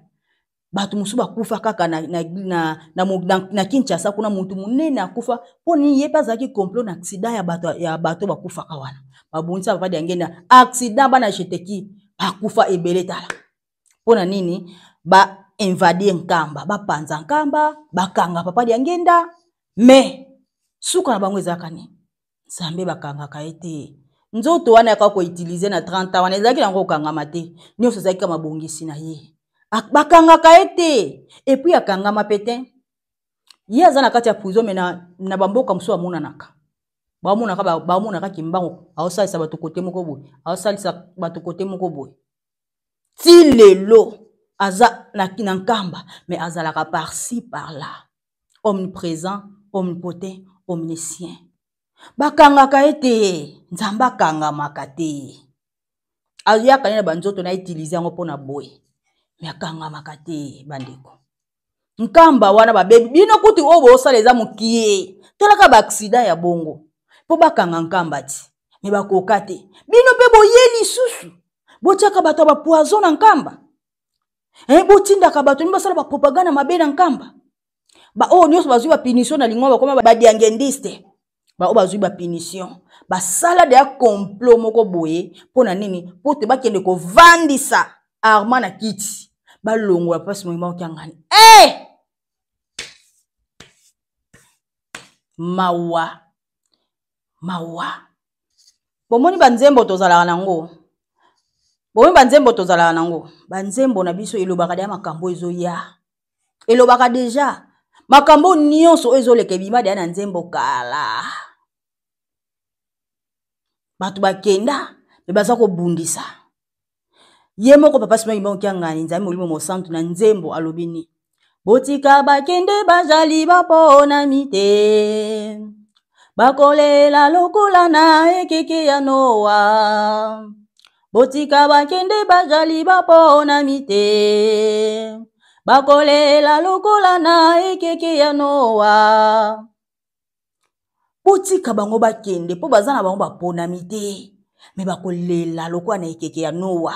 Bato mosusu bakufa kaka na, na, na, na, na, na Kinshasa kuna, motu monene akufa mpo nini? Ye mpe azalaki complot na aksida ya bato, ya bato bakufaka wana. Babundisa papa Diangenda, aksida bana jeteki. Bakufa ebele tala. Mpo na nini? Ba invadir Nkamba, bapanza Nkamba, bakanga Papa Diangenda, mais suka na bango ezalaka nini? Nzambe bakangaka ye te. Nzoto wana yaka koutilize na 30 ans wana ezalaki nango kokangama te. Nyonso ezalaki kaka mabongisi na ye. Bakangaka ye te. Et puis akangama pe te. Ye aza na kati ya prison, mais na bamboka mosusu amonanaka. Bamonaka Kimbangu aosalisa bato kote moko boye, aosalisa bato kote moko boye. Ti lelo aza na Nkamba, mais azalaka par-ci par-là. Omniprésent, omnipotent, omniscient. Bakangaka ye te, Nzambe akangamaka te. Ayaka ye na banzoto na utiliser yango mpona boye, mais akangamaka te bandeko. Nkamba wana babebi bino kutu oyo bosala eza mokie. Talaka ba accident ya bongo mpo bakanga Nkamba ti, me bakoka te. Bino mpe boye lisusu botiaka bato ya ba poison na Nkamba. Botindaka bato nini basala ba propagande mabe na Nkamba. Ba oyo nyonso bazwi ba punition na lingomba bakoma ba diangendiste. Ba oyo bazwi ba punition basala deya complot moko boye mpo na nini? Mpo te bakende kovandisa Armand na kiti, balongola Papa Simon Kimbangu Kiangani. Mawa, mawa. Bomoni ba nzembo tozalaka nango, bomoni ba nzembo tozalaka nango, ba nzembo na biso elobaka deya makambo ezoya, elobaka deja makambo nyonso oyo ezoleka ebima deya na nzembo kala. Bato bakenda me baza kobundisa ye moko Papa Simon Kimbangu Kiangani. Nzambe Molimo Mosantu na nzembo alobi ni botika bakende bazali baponami te, bakolela lokola na ekeke ya Noa. Botika bakende bazali baponami te, bakolela lokola na ekeke ya Noa. Botika bango bakende mpo baza na bango baponami te, me bakolela lokola na ekeke ya Noa.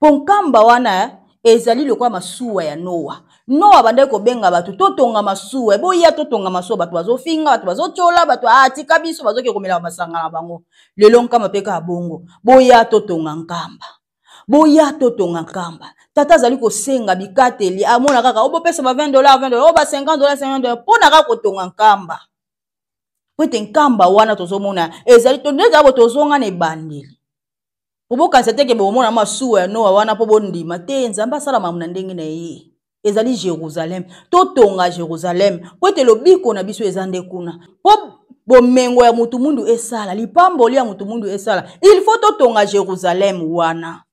Mpo Nkamba wana ezali lokola masuwa ya Noa. Noa abandaki kobenga bato totonga masuwa, boya totonga masuwa. Bato bazofinga, bato bazotyola, bato tika biso, bazoke komela masanga na bango. Lelo Nkamba mpe kaka bongo, boya totonga Nkamba, boya totonga Nkamba. Tata azali kosenga bikateli, amona kaka obopesa ba vingt dollars, vingt dollars, oba cinquante dollars, cinquante dollars, mpo na kaka kotonga Nkamba. Po ete Nkamba wana tozomona ezali nde ezala bo tozonga na ebandeli. Po bokanisa te ke bokomona masuwa ya Noa wana mpo bondima te. Nzambe asala makambo na ndenge na ye. Ezali Jérusalem, totonga Jérusalem po ete lobiko na biso eza nde kuna. Po bomengo ya mutu mundu esala, lipamboli ya mutu mundu esala, il faut totonga Jérusalem wana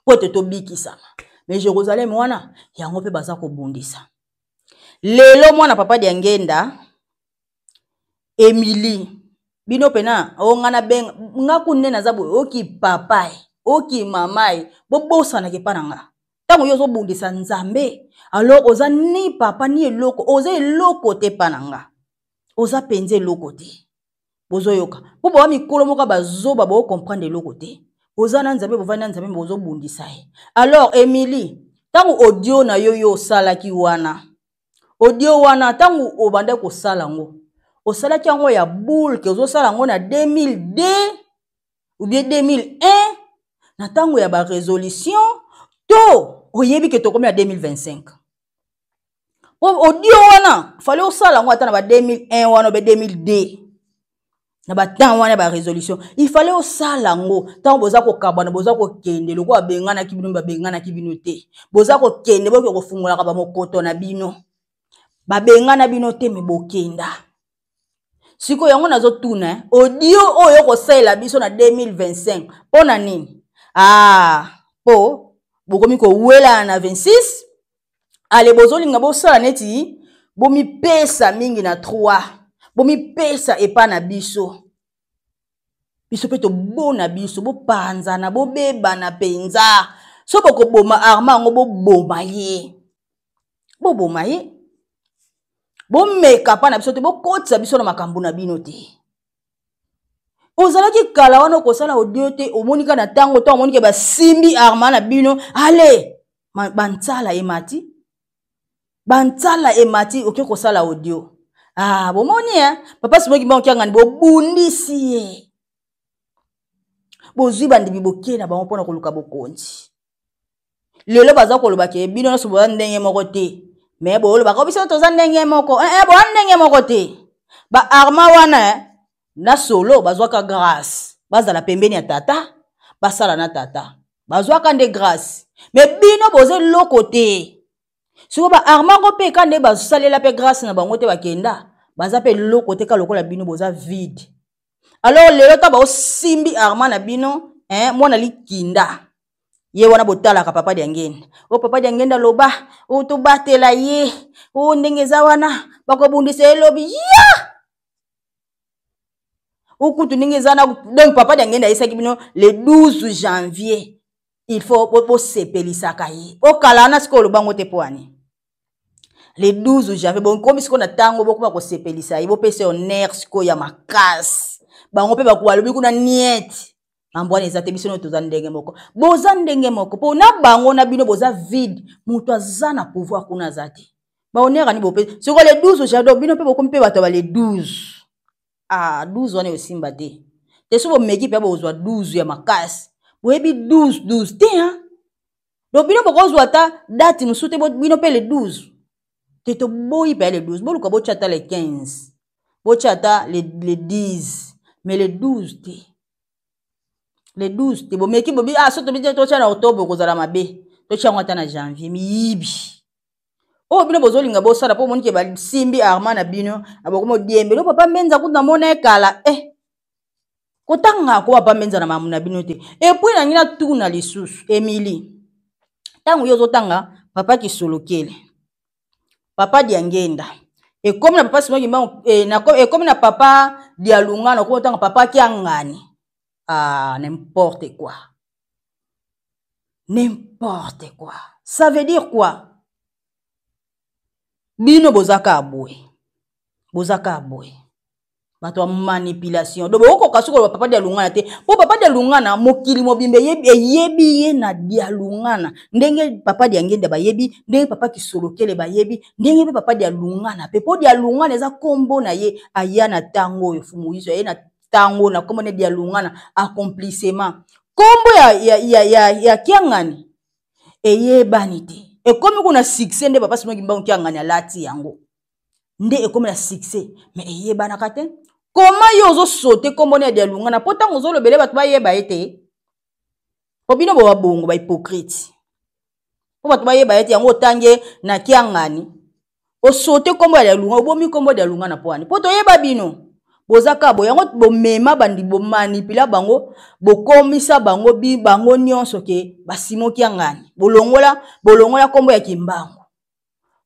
po ete tobikisama. Mais Jérusalem wana yango mpe baza kobundisa lelo. Mwana Papa Diangenda Emilie, bino pena o nga na benga nga ku nde naza boye, oki papa e, oki mama e, bobosanaka epa na nga. Ntango yo ozobundisa Nzambe, alors oza ni papa ni eloko, oza eloko te epa na nga, oza mpenza eloko te. Bozoyoka mpo boa mikolo moko bazoba, bocomprendre eloko te. Boza na Nzambe, bovandi na Nzambe, bozobundisa ye. Alors Emilie, ntango audio na yo yo osalaki wana, audio wana ntango obandaki kosala yango, osalaki yango ya boule ke ozosala yango na 2002 ou bien 2001 na ntango ya barésolution, to oyebi ke tokomi na 2025? Po audio wana fallait osala yango ata na ba 2001 wana obe 2002, na ba temps wana ya ba résolution, il fallait osala yango. Ntango boza kokabwana, boza kokende lokola babenganaki bino, babenganaki bino te, boza kokende boke kofungolaka bamokoto na bino, babengana bino te, me bokenda. Sikoyo yango nazotuna, audio oyo kosalela biso na 2025 mpo na nini? Po bokomi kowelana na 26, ale bozolinga bosala neti bomipesa mingi na 3, bomipesa epa na biso, biso mpe tobona biso, bopanzana, bobebana mpenza. So bokoboma arma yango, boboma ye, boboma ye, bomeka mpa na biso te, bokotisa biso na makambo na bino te. Ozalaki kala wana okosala audio te, omoni kaka na ntango ntango omoni ke basimbi arma na bino, ale bantsala emati, bantsala emati, oke kosala audio. Bomoni, eh? Papa Simon Kimbangu Kiangani bobundisi ye. Bozwi bandimi boke na bango mpo na koluka bokonzi. Lelo baza koloba ke bino nyonso boza ndenge moko te. Mais bolobaka biso toza ndenge moko. Eh, eh, boza ndenge moko te. Ba arma wana eh, na solo bazwaka grâce. Bazala pembeni ya tata, basala na tata. Bazwaka nde grâce. Mais bino boza eloko te. Sikoyo ba arma yango mpe ka nde basalela mpe grâce na bango te bakenda. Baza mpe eloko te ka lokola bino boza vide. Alors lelo ta baosimbi arma na bino, eh, mwana likinda. Ye wana botalaka papa Diangenda. O papa Diangenda loba, o tobatela ye. O ndenge eza wana bakobundisa ye lobi. Ya! O kutu ndenge eza na donc papa Diangenda ayesaki bino le 12 janvier. Il faut bosepelisaka ye. Okala wana sikoyo lobango te po ani. Le 12 janvier bokomi sikoyo na tango bokoma kosepelisa ye, bopesa honneur sikoyo ya makasi. Bango pe bakuwa lobi kuna niet. Mambo wana eza te, biso nyonso toza ndenge moko. Boza ndenge moko po na bango na bino boza vide, moto aza na pouvoir kuna aza te. Ba honneur ani bope. Sikoyo le 12 janvier bino pe bokomi pe bato ba le 12. Ah, 12 wana esimba te. Te so bomeki pe bozwa 12 ya makasi. Boyebi 12 12 te hein. Donc bino bokozwa ata date mosusu te, bino pe le 12. Te toboyi pe le 12. Boluka botya ata le 15. Botya ata le 10. Mais le 12 te. Le 12 te. Bomeki bobi, ah, so tobi te totya na octobre kozala mabe. Totya yango ata na janvier. Miyibi. Oyo bino bozolinga bosala po omoni ke basimbi arma na bino, abokomi odiembeli. Oyo papa Mbenza kutu namona ye kala. Eh. Kotanga ko papa Mbenza na mamu na bino te. Et puis nangi natuna lisusu, Emily. Tango yo ozotanga papa Kisolokele, papa Diangenda, ekomi na papa Simon Kimbangu, eh, na, ekomi na papa Dialungana, okomi otanga papa Kiangani. Ah, n'importe quoi. N'importe quoi. Ça veut dire quoi? Bino bozaka boye. Bozaka boye. Bato ya manipulation. Donc bokokoka soki koloba papa Dialungana te. Po papa Dialungana mokili mobimba eyebi ye na Dialungana. Ndenge papa Diangenda bayebi, ndenge papa Kisolokele bayebi, ndenge pe papa Dialungana pe. Po Dialungana eza kombo na ye aya na tango oyo Fumu Yiso aye na tango na kombo na Dialungana accomplissement. Kombo ya Kiangani eyebani te. Ekomi kuna succès nde papa Simon Kimbangu Kiangani alati yango. Nde ekomi na succès mais eyebanaka te. Comment yo ozo sauter kombo na Dialungana po tango ozo lobele bato bayeba ye te? Po bino bo bongo ba hypocrite. Po bato bayeba ye te yango otange na Kiangani. O sauter kombo ya Dialungana, obomi kombo ya Dialungana po ani? Po toyeba bino. Boza ka bo yango bomema bandi bo manipula bango, bokomisa bango bi bango nyonso ke ba Simon Kiangani. Bolongola, bolongola kombo ya Kimbangu.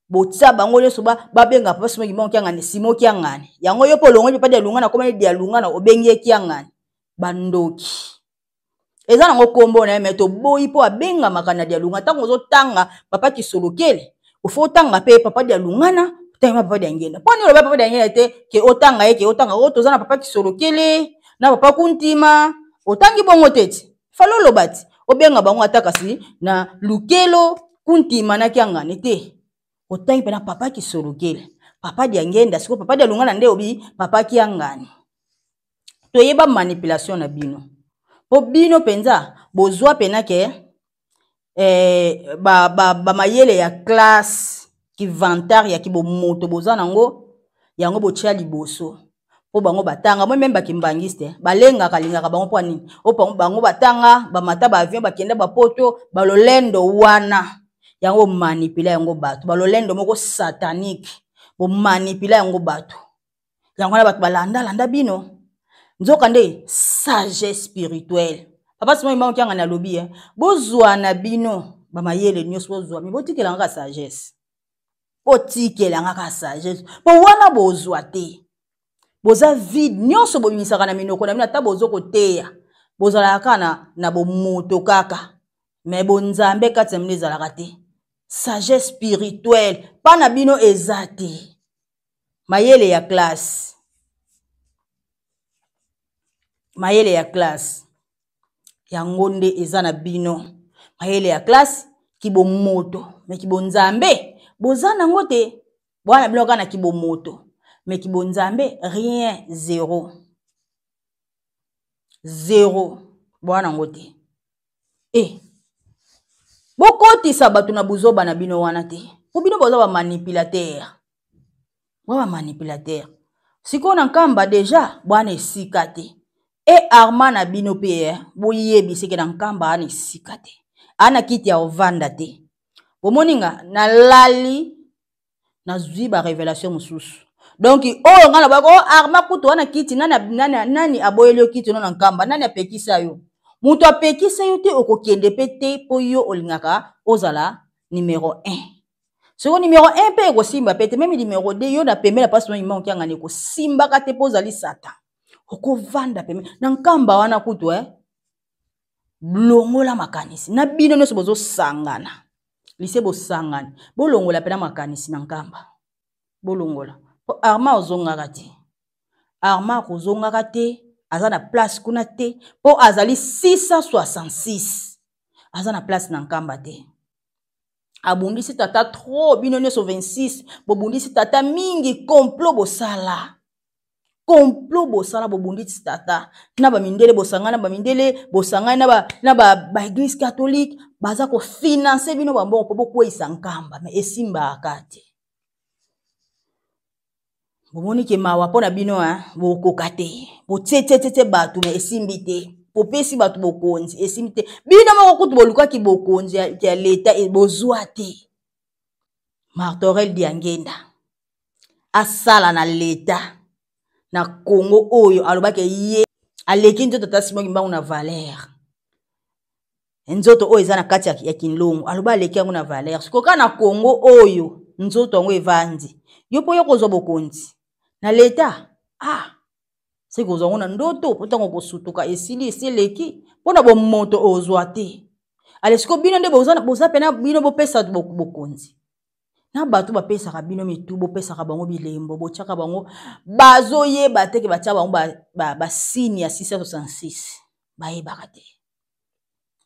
Botia bango nyonso babenga papa Simon Kimbangu Kiangani, Simon Kiangani. Yango yo po olongoli papa Dialungana, komani Dialungana, obengi ye Kiangani. Bandoki. Eza nango kombo na ye, mais toboyi po abengamaka na Dialungana. Tango ozotanga papa Kisolokele, ofo otanga pe papa Dialungana, otanga papa Diangenda. Po nini oloba papa Diangenda te ke otanga ye, ke otanga oyo toza na papa Kisolokele, na papa Kuntima, otangi bongo te ti. Falo oloba ti, obenga bango ata kasi na Lukelo, Kuntima na Kiangani te. Otangi pe na papa Kisolokele, papa Diangenda, siko papa Dialungana nde obi papa Kiangani. Toyeba manipulation na bino. Po bino penza bozwa pena ke eh, ba, ba, ba mayele ya classe ki vantard ya kibomoto boza nango yango botia liboso. Po bango batanga, moi même ba kimbangiste, balengaka lingaka bango po nini? O bango batanga, ba mata ba avion, bakenda ba poto, ba lolendo wana. Yango manipula yango bato, ba lolendo moko satanique, bo manipula yango bato. Yango wana bato balanda landa bino. Nzoka nde sagesse spirituelle. Papa Simon Kimbangu Kiangani alobi, hein, bozwa na bino ba mayele nyonso bozwa, mais botikela ngaka sagesse. Botikela ngaka sagesse. Po wana bozwa te. Boza vide nyonso bobimisaka na minoko na bino ata bozo koteya. Bozalaka kaka na bomoto kaka. Mais bonzambe kati na bino ezalaka te. Sagesse spirituelle pa na bino eza te. Mayele ya classe. Mayele ya classe. Yango nde eza na bino. Mayele ya classe kibomoto, mais kibonzambe boza nango te. Bwana bino kaka na kibomoto, mais kibonzambe rien, zéro. Zéro. Bwana yango te. E bokotisa bato na buzoba na bino wana te, mpo bino boza bamanipulateur, boza bamanipulateur. Sikoyo na Nkamba deja bwana esika te. E arma na bino mpe boyebiseke na Nkamba ana esika te, ana kiti ya ovanda te. Bomoni nga nalali, nazwi ba révélation mosusu. Donc oyo nga naboyaka o arma kutu wana kiti, nani, nani, nani aboyeli yo kiti no na Nkamba? Nani apekisa yo? Moto apekisa yo te, okokende mpe te, mpo yo olingaka ozala numero 1. Soko numero 1 mpe ekosimba mpe te, meme numero 2 yo na pembeni ya mpasi no okiangani ekosimbaka te, mpo ozali Satan. Okovanda pembeni na Nkamba wana kutu longola makanisi na bino nyonso bozosangana lise, bosangani, bolongola mpena makanisi na Nkamba, bolongola, mpo Arma ozongaka te, Arma akozongaka te, aza na place kuna te, mpo azali 666, aza na place na Nkamba te. Abundisi tata trop, bino nyonso 26 bobundisi tata mingi, complot bosala, complot bosala, bobundisi tata na bamindele, bosangani na bamindele, bosangani na baeglise ba catholique, baza kofinanse bino bambongo mpo bokweyisa Nkamba, me esimbaka te. Bomoni ke mawa mpo na bino, bokoka te, botietietietie bato me esimbi te, bopesi bato bokonzi esimbi te. Bino moko kutu bolukaki bokonzi ya leta, bozwa te. Martorel Diangenda asala na leta na Congo oyo, alobaki ye aleki nzoto tata Simon Kimbangu na valeur. Nzoto oyo eza na kati ya Kinlongo, aloba aleki yango na valeur. Sikoyo kaka na Congo oyo nzoto yango evandi, yo mpo yo kozwa bokonzi na leta, soki kozwa yango na ndoto, mpo ntango kosutuka esili, esi eleki mpo na bomoto ozwa te. Ale sikoyo bino nde boza pena, bino bopesa bokonzi na bato, bapesaka bino mitu, bopesaka bango bilembo, botiaka bango, bazoyeba te ke batia bango basigne ya 666, bayebaka te.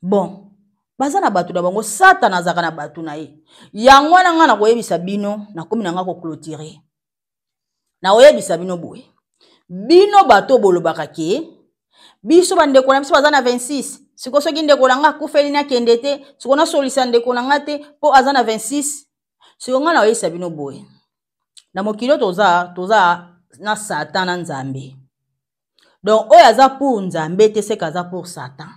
Bon, baza na bato na bango, Satana azalaka na bato na ye. Yango wana ngai nakoyebisa bino, nakomi na ngai koclotire, nakoyebisa bino boye: bino bato bolobaka ke biso bandeko na biso baza na 26, siko soki ndeko na ngai akufeli, nakende te, siko nasolisa ndeko na ngai te mpo aza na 26. Siko ngai nakoyebisa bino boye: na mokili oyo toza na Satan na Nzambe. Donc oyo aza pour Nzambe te, seke aza pour Satan.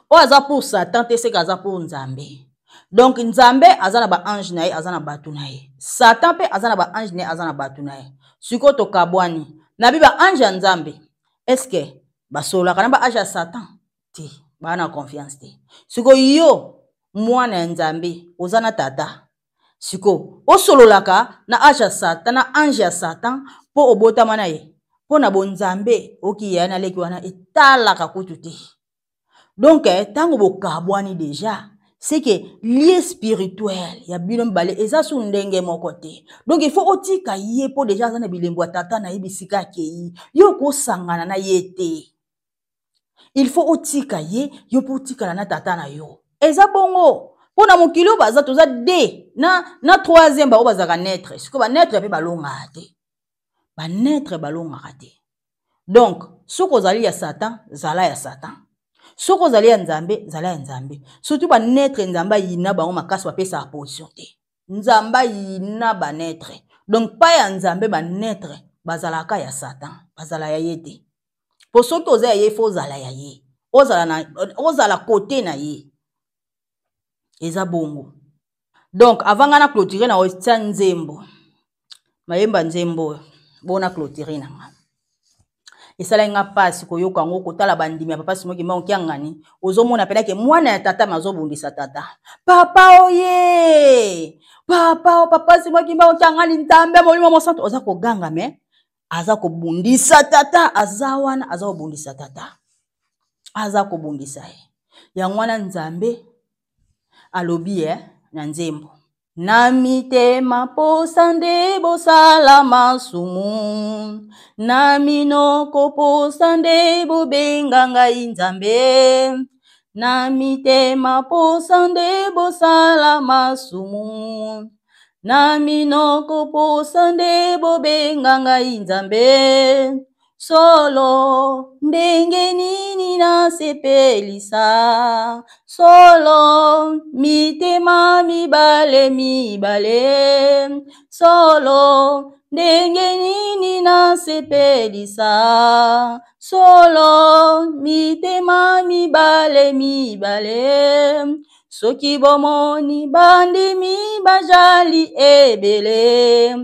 Oyo aza pour Satan te, seke aza pour Nzambe. Donc Nzambe aza na baange na ye, aza na bato na ye. Satan mpe aza na baange na ye, aza na bato na ye. Sikoyo tokabwani na bi baange ya Nzambe, estce basololaka na baange ya Satan te? Baa na confiance te. Sikoyo yo mwana ya Nzambe oza na tata, sikoyo osololaka na ange ya Satan, na ange ya Satan, mpo obotama na ye mpo na bonzambe, oki yaya na leki wana etalaka kutu te. Donc ntango bokabwani deja, c'est que lien spirituel ya bino mibale eza su ndenge moko te. Donc il faut otika ye, mpo deja aza na bilembo ya tata na ye, bisika akei yo okosangana na ye te. Il faut otika ye, yo mpo otikala na tata na yo. Eza bongo mpo na mokili oyo baza, toza de na troisième, bango bazalaka neutre. Sikoyo baneutre mpe balongaka te, baneutre balongaka te. Donc soki ozali ya Satan, zala ya Satan. Soki ozali ya Nzambe, zala ya Nzambe. Surtout baneutre, Nzambe ayina bango makasi, bapesaka position te. Nzambe ayina baneutre. Donc pa ya Nzambe, baneutre bazalaka ya Satan, bazala ya ye te. Po soki oza ya ye, fo ozala ya ye, ozala kote na ye. Eza bongo. Donc avant nga na clôturer, na otia nzembo mayemba, nzembo oyo bona clôturer na nga. Esalaki nga mpasi koyoka yango, kotala bandimi ya papa Simon Kimbangu Kiangani. Ozomona mpena ke mwana ya tata me azobundisa tata. Papa oye, papa o papa Simon Kimbangu Kiangani, Nzambe Molimo Mosantu, oza koganga me aza kobundisa tata, aza wana aza kobundisa tata, aza kobundisa ye. Yango wana Nzambe alobi na nzembo: na mitema posa nde bosala masumu, na minoko posa nde bobenga ngai Nzambe, na mitema posa nde bosala masumu, na minoko posa nde bobenga ngai Nzambe. Solo ndenge nini na nasepelisa solo mitema mibale mibale solo ndenge nini nasepelisa solo mitema mibale mibale soki bomoni bandimi bajali ebele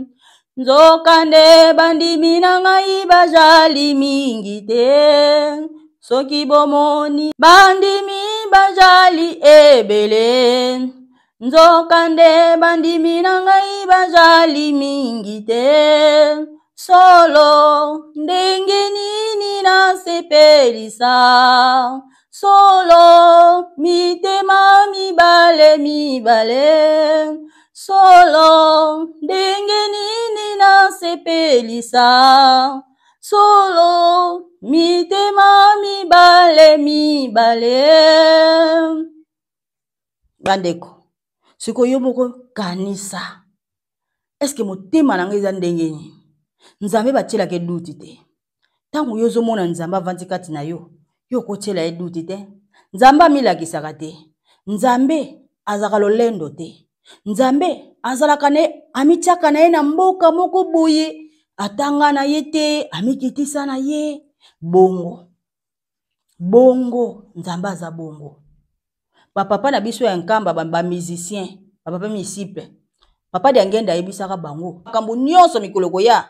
nzokande bandimi na ngai bajali mingi te soki bomoni bandimi bajali ebele nzokande bandimi na ngai bajali mingi te solo ndenge nini nasepelisa solo mitema mibale mibale solo ndenge nini nasepelisa solo mitema mibale mibale bandeko sikoyo yo moko kanisa eske motema na ngai eza ndenge nini nzambe batielaka eduti te ntango yo ozomona nzambe avandi kati na yo yo okotiela ye duti te nzambe amilakisaka te nzambe azalaka lolendo te nzambe azalaka na ye amitiaka na ye na mboka moko boye atanga na ye te amikitisa na ye bongo bongo nzambe aza bongo bapapa na biso ya nkamba bamusicien ba bapapa misiple papa diangenda ayebisaka bango makambo nyonso mikolo koya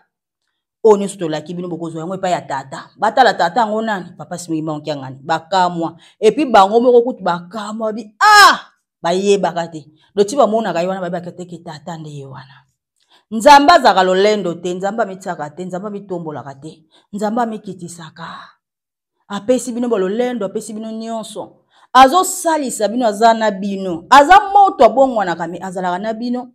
oyo nyonso tolaki bino bokozwa yango epai ya tata batala tata yango nani papa simiki bango kiangani bakamwa epuis bango moko kutu bakamwa bi ah bayebaka te doti bamonaka ye wana bayebaka te ke tata nde ye wana nzambe azalaka lolendo te nzambe amitiaka te nzambe amitombolaka te nzambe amikitisaka apesi bino balolendo apesi bino nyonso azosalisa bino aza na bino aza moto abongwanaka me azalaka na bino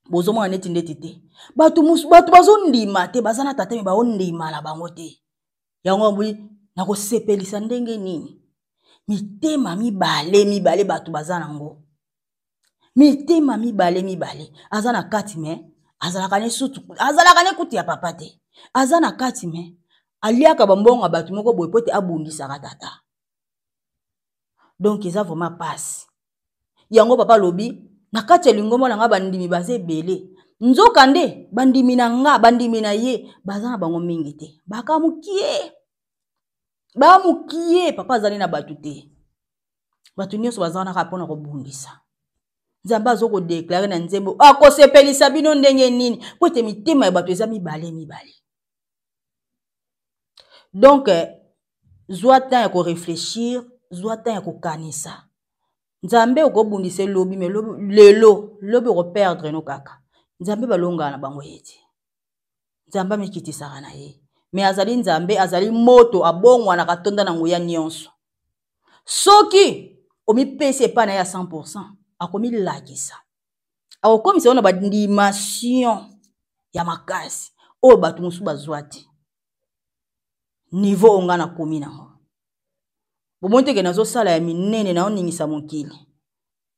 bozomona neti ndeti te bato bato bazondima te baza na tata me baondima na bango te yango aboyi nakosepelisa ndenge nini mitema mibale mibale bato baza nango mitema mibale mibale aza na kati me azalaka ne sutu azalaka ne kutu ya papa te aza na kati me aliaka bambongo ya bato moko boye po ete abundisaka tata donc eza vraiment pasi yango papa alobi na kati ya lingomba na nga bandimi baza ebele nzoka nde bandimi na nga bandimi na ye baza na bango mingi te baka mokie ba mokie papa azali na bato te bato nyonso baza wana kaka mpona kobundisa nzambe azo kodeklare na nzembo akosepelisa bino ndenge nini mpo ete mitema ya bato eza mibale mibale donc zwa temps ya koreflechir zwa temps ya kokanisa nzambe okobundisa elobi me lelo lobi okoperdre no kaka nzambe balongaka na bango ye te nzambe amikitisaka na ye me azali nzambe azali moto abongwanaka atonda na nguya nyonso soki omipesi epai na ye ya 100 akomilakisa akokomisa yo na bandimation ya makasi oyo bato mosusu bazwa te niveau oyo ngai nakomi nango bomoni teke nazosala ya minene naoningisa mokili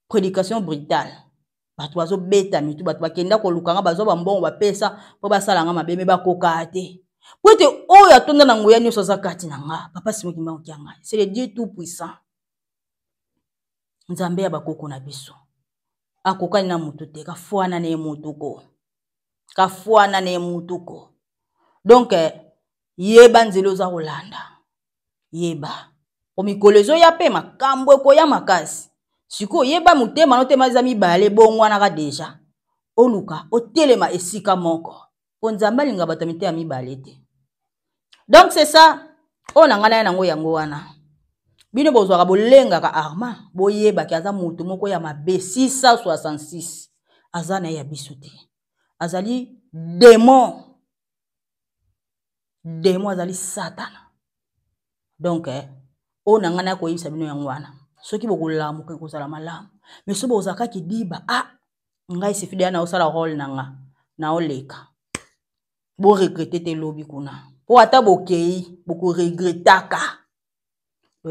prédication brutale bato bazobeta mitu bato bakenda koluka nga bazwa bambongo bapesa mpo basala nga mabe me bakokaa te mpo ete oyo atonda na nguya nyonso aza kati na nga papa simo kimbangu kiangani c'est le dieu tout puissant nzambe ya bakoko na biso akokani na motu te kafuana na ye motu ko kafuana na ye motu ko donc eh, yeba nzela oza kolanda yeba po mikolo ezoya mpe makambo ekoya makasi sikoyo yeba motema notema eza mibale bongwanaka deja oluka otelema esika moko mpo nzambe alinga bato ya mitema mibale te donc c'est ça oyo na ngai naya nango yango wana bino bozwaka bolengaka arma boyebaki aza moto moko ya mabe 666 aza na ye ya biso te azali demon demon azali satana donc eh, oyo na ngai naya koyebisa bino yango wana soki bokolamuka ekozala malamu mais soki bozalaka kidiba ah ngai sefide ya naosala role na nga naoleka boregrete te lobi kuna mpo ata bokei bokoregretaka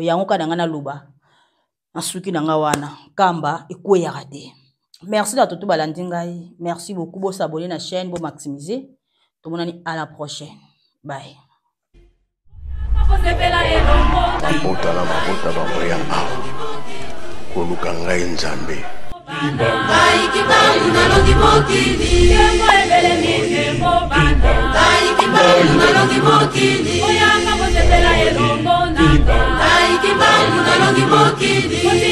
yango kaka na ngai naloba nasuki na ngai wana nkamba ekweyaka te merci na toto balandi ngai merci beaucoup bosabone na chaîne bomaximise tomonani à la prochaine bye.
Bosepela elongo na
Mabota na mabota bakoya awa koluka ngai Nzambe.
Ngai Kimbangu nalongi mokili. Nkembo ebelemi nkembo bana. Ngai Kimbangu nalongi mokili. Boyanga bosepela elongo na nga. Ngai Kimbangu nalongi mokili.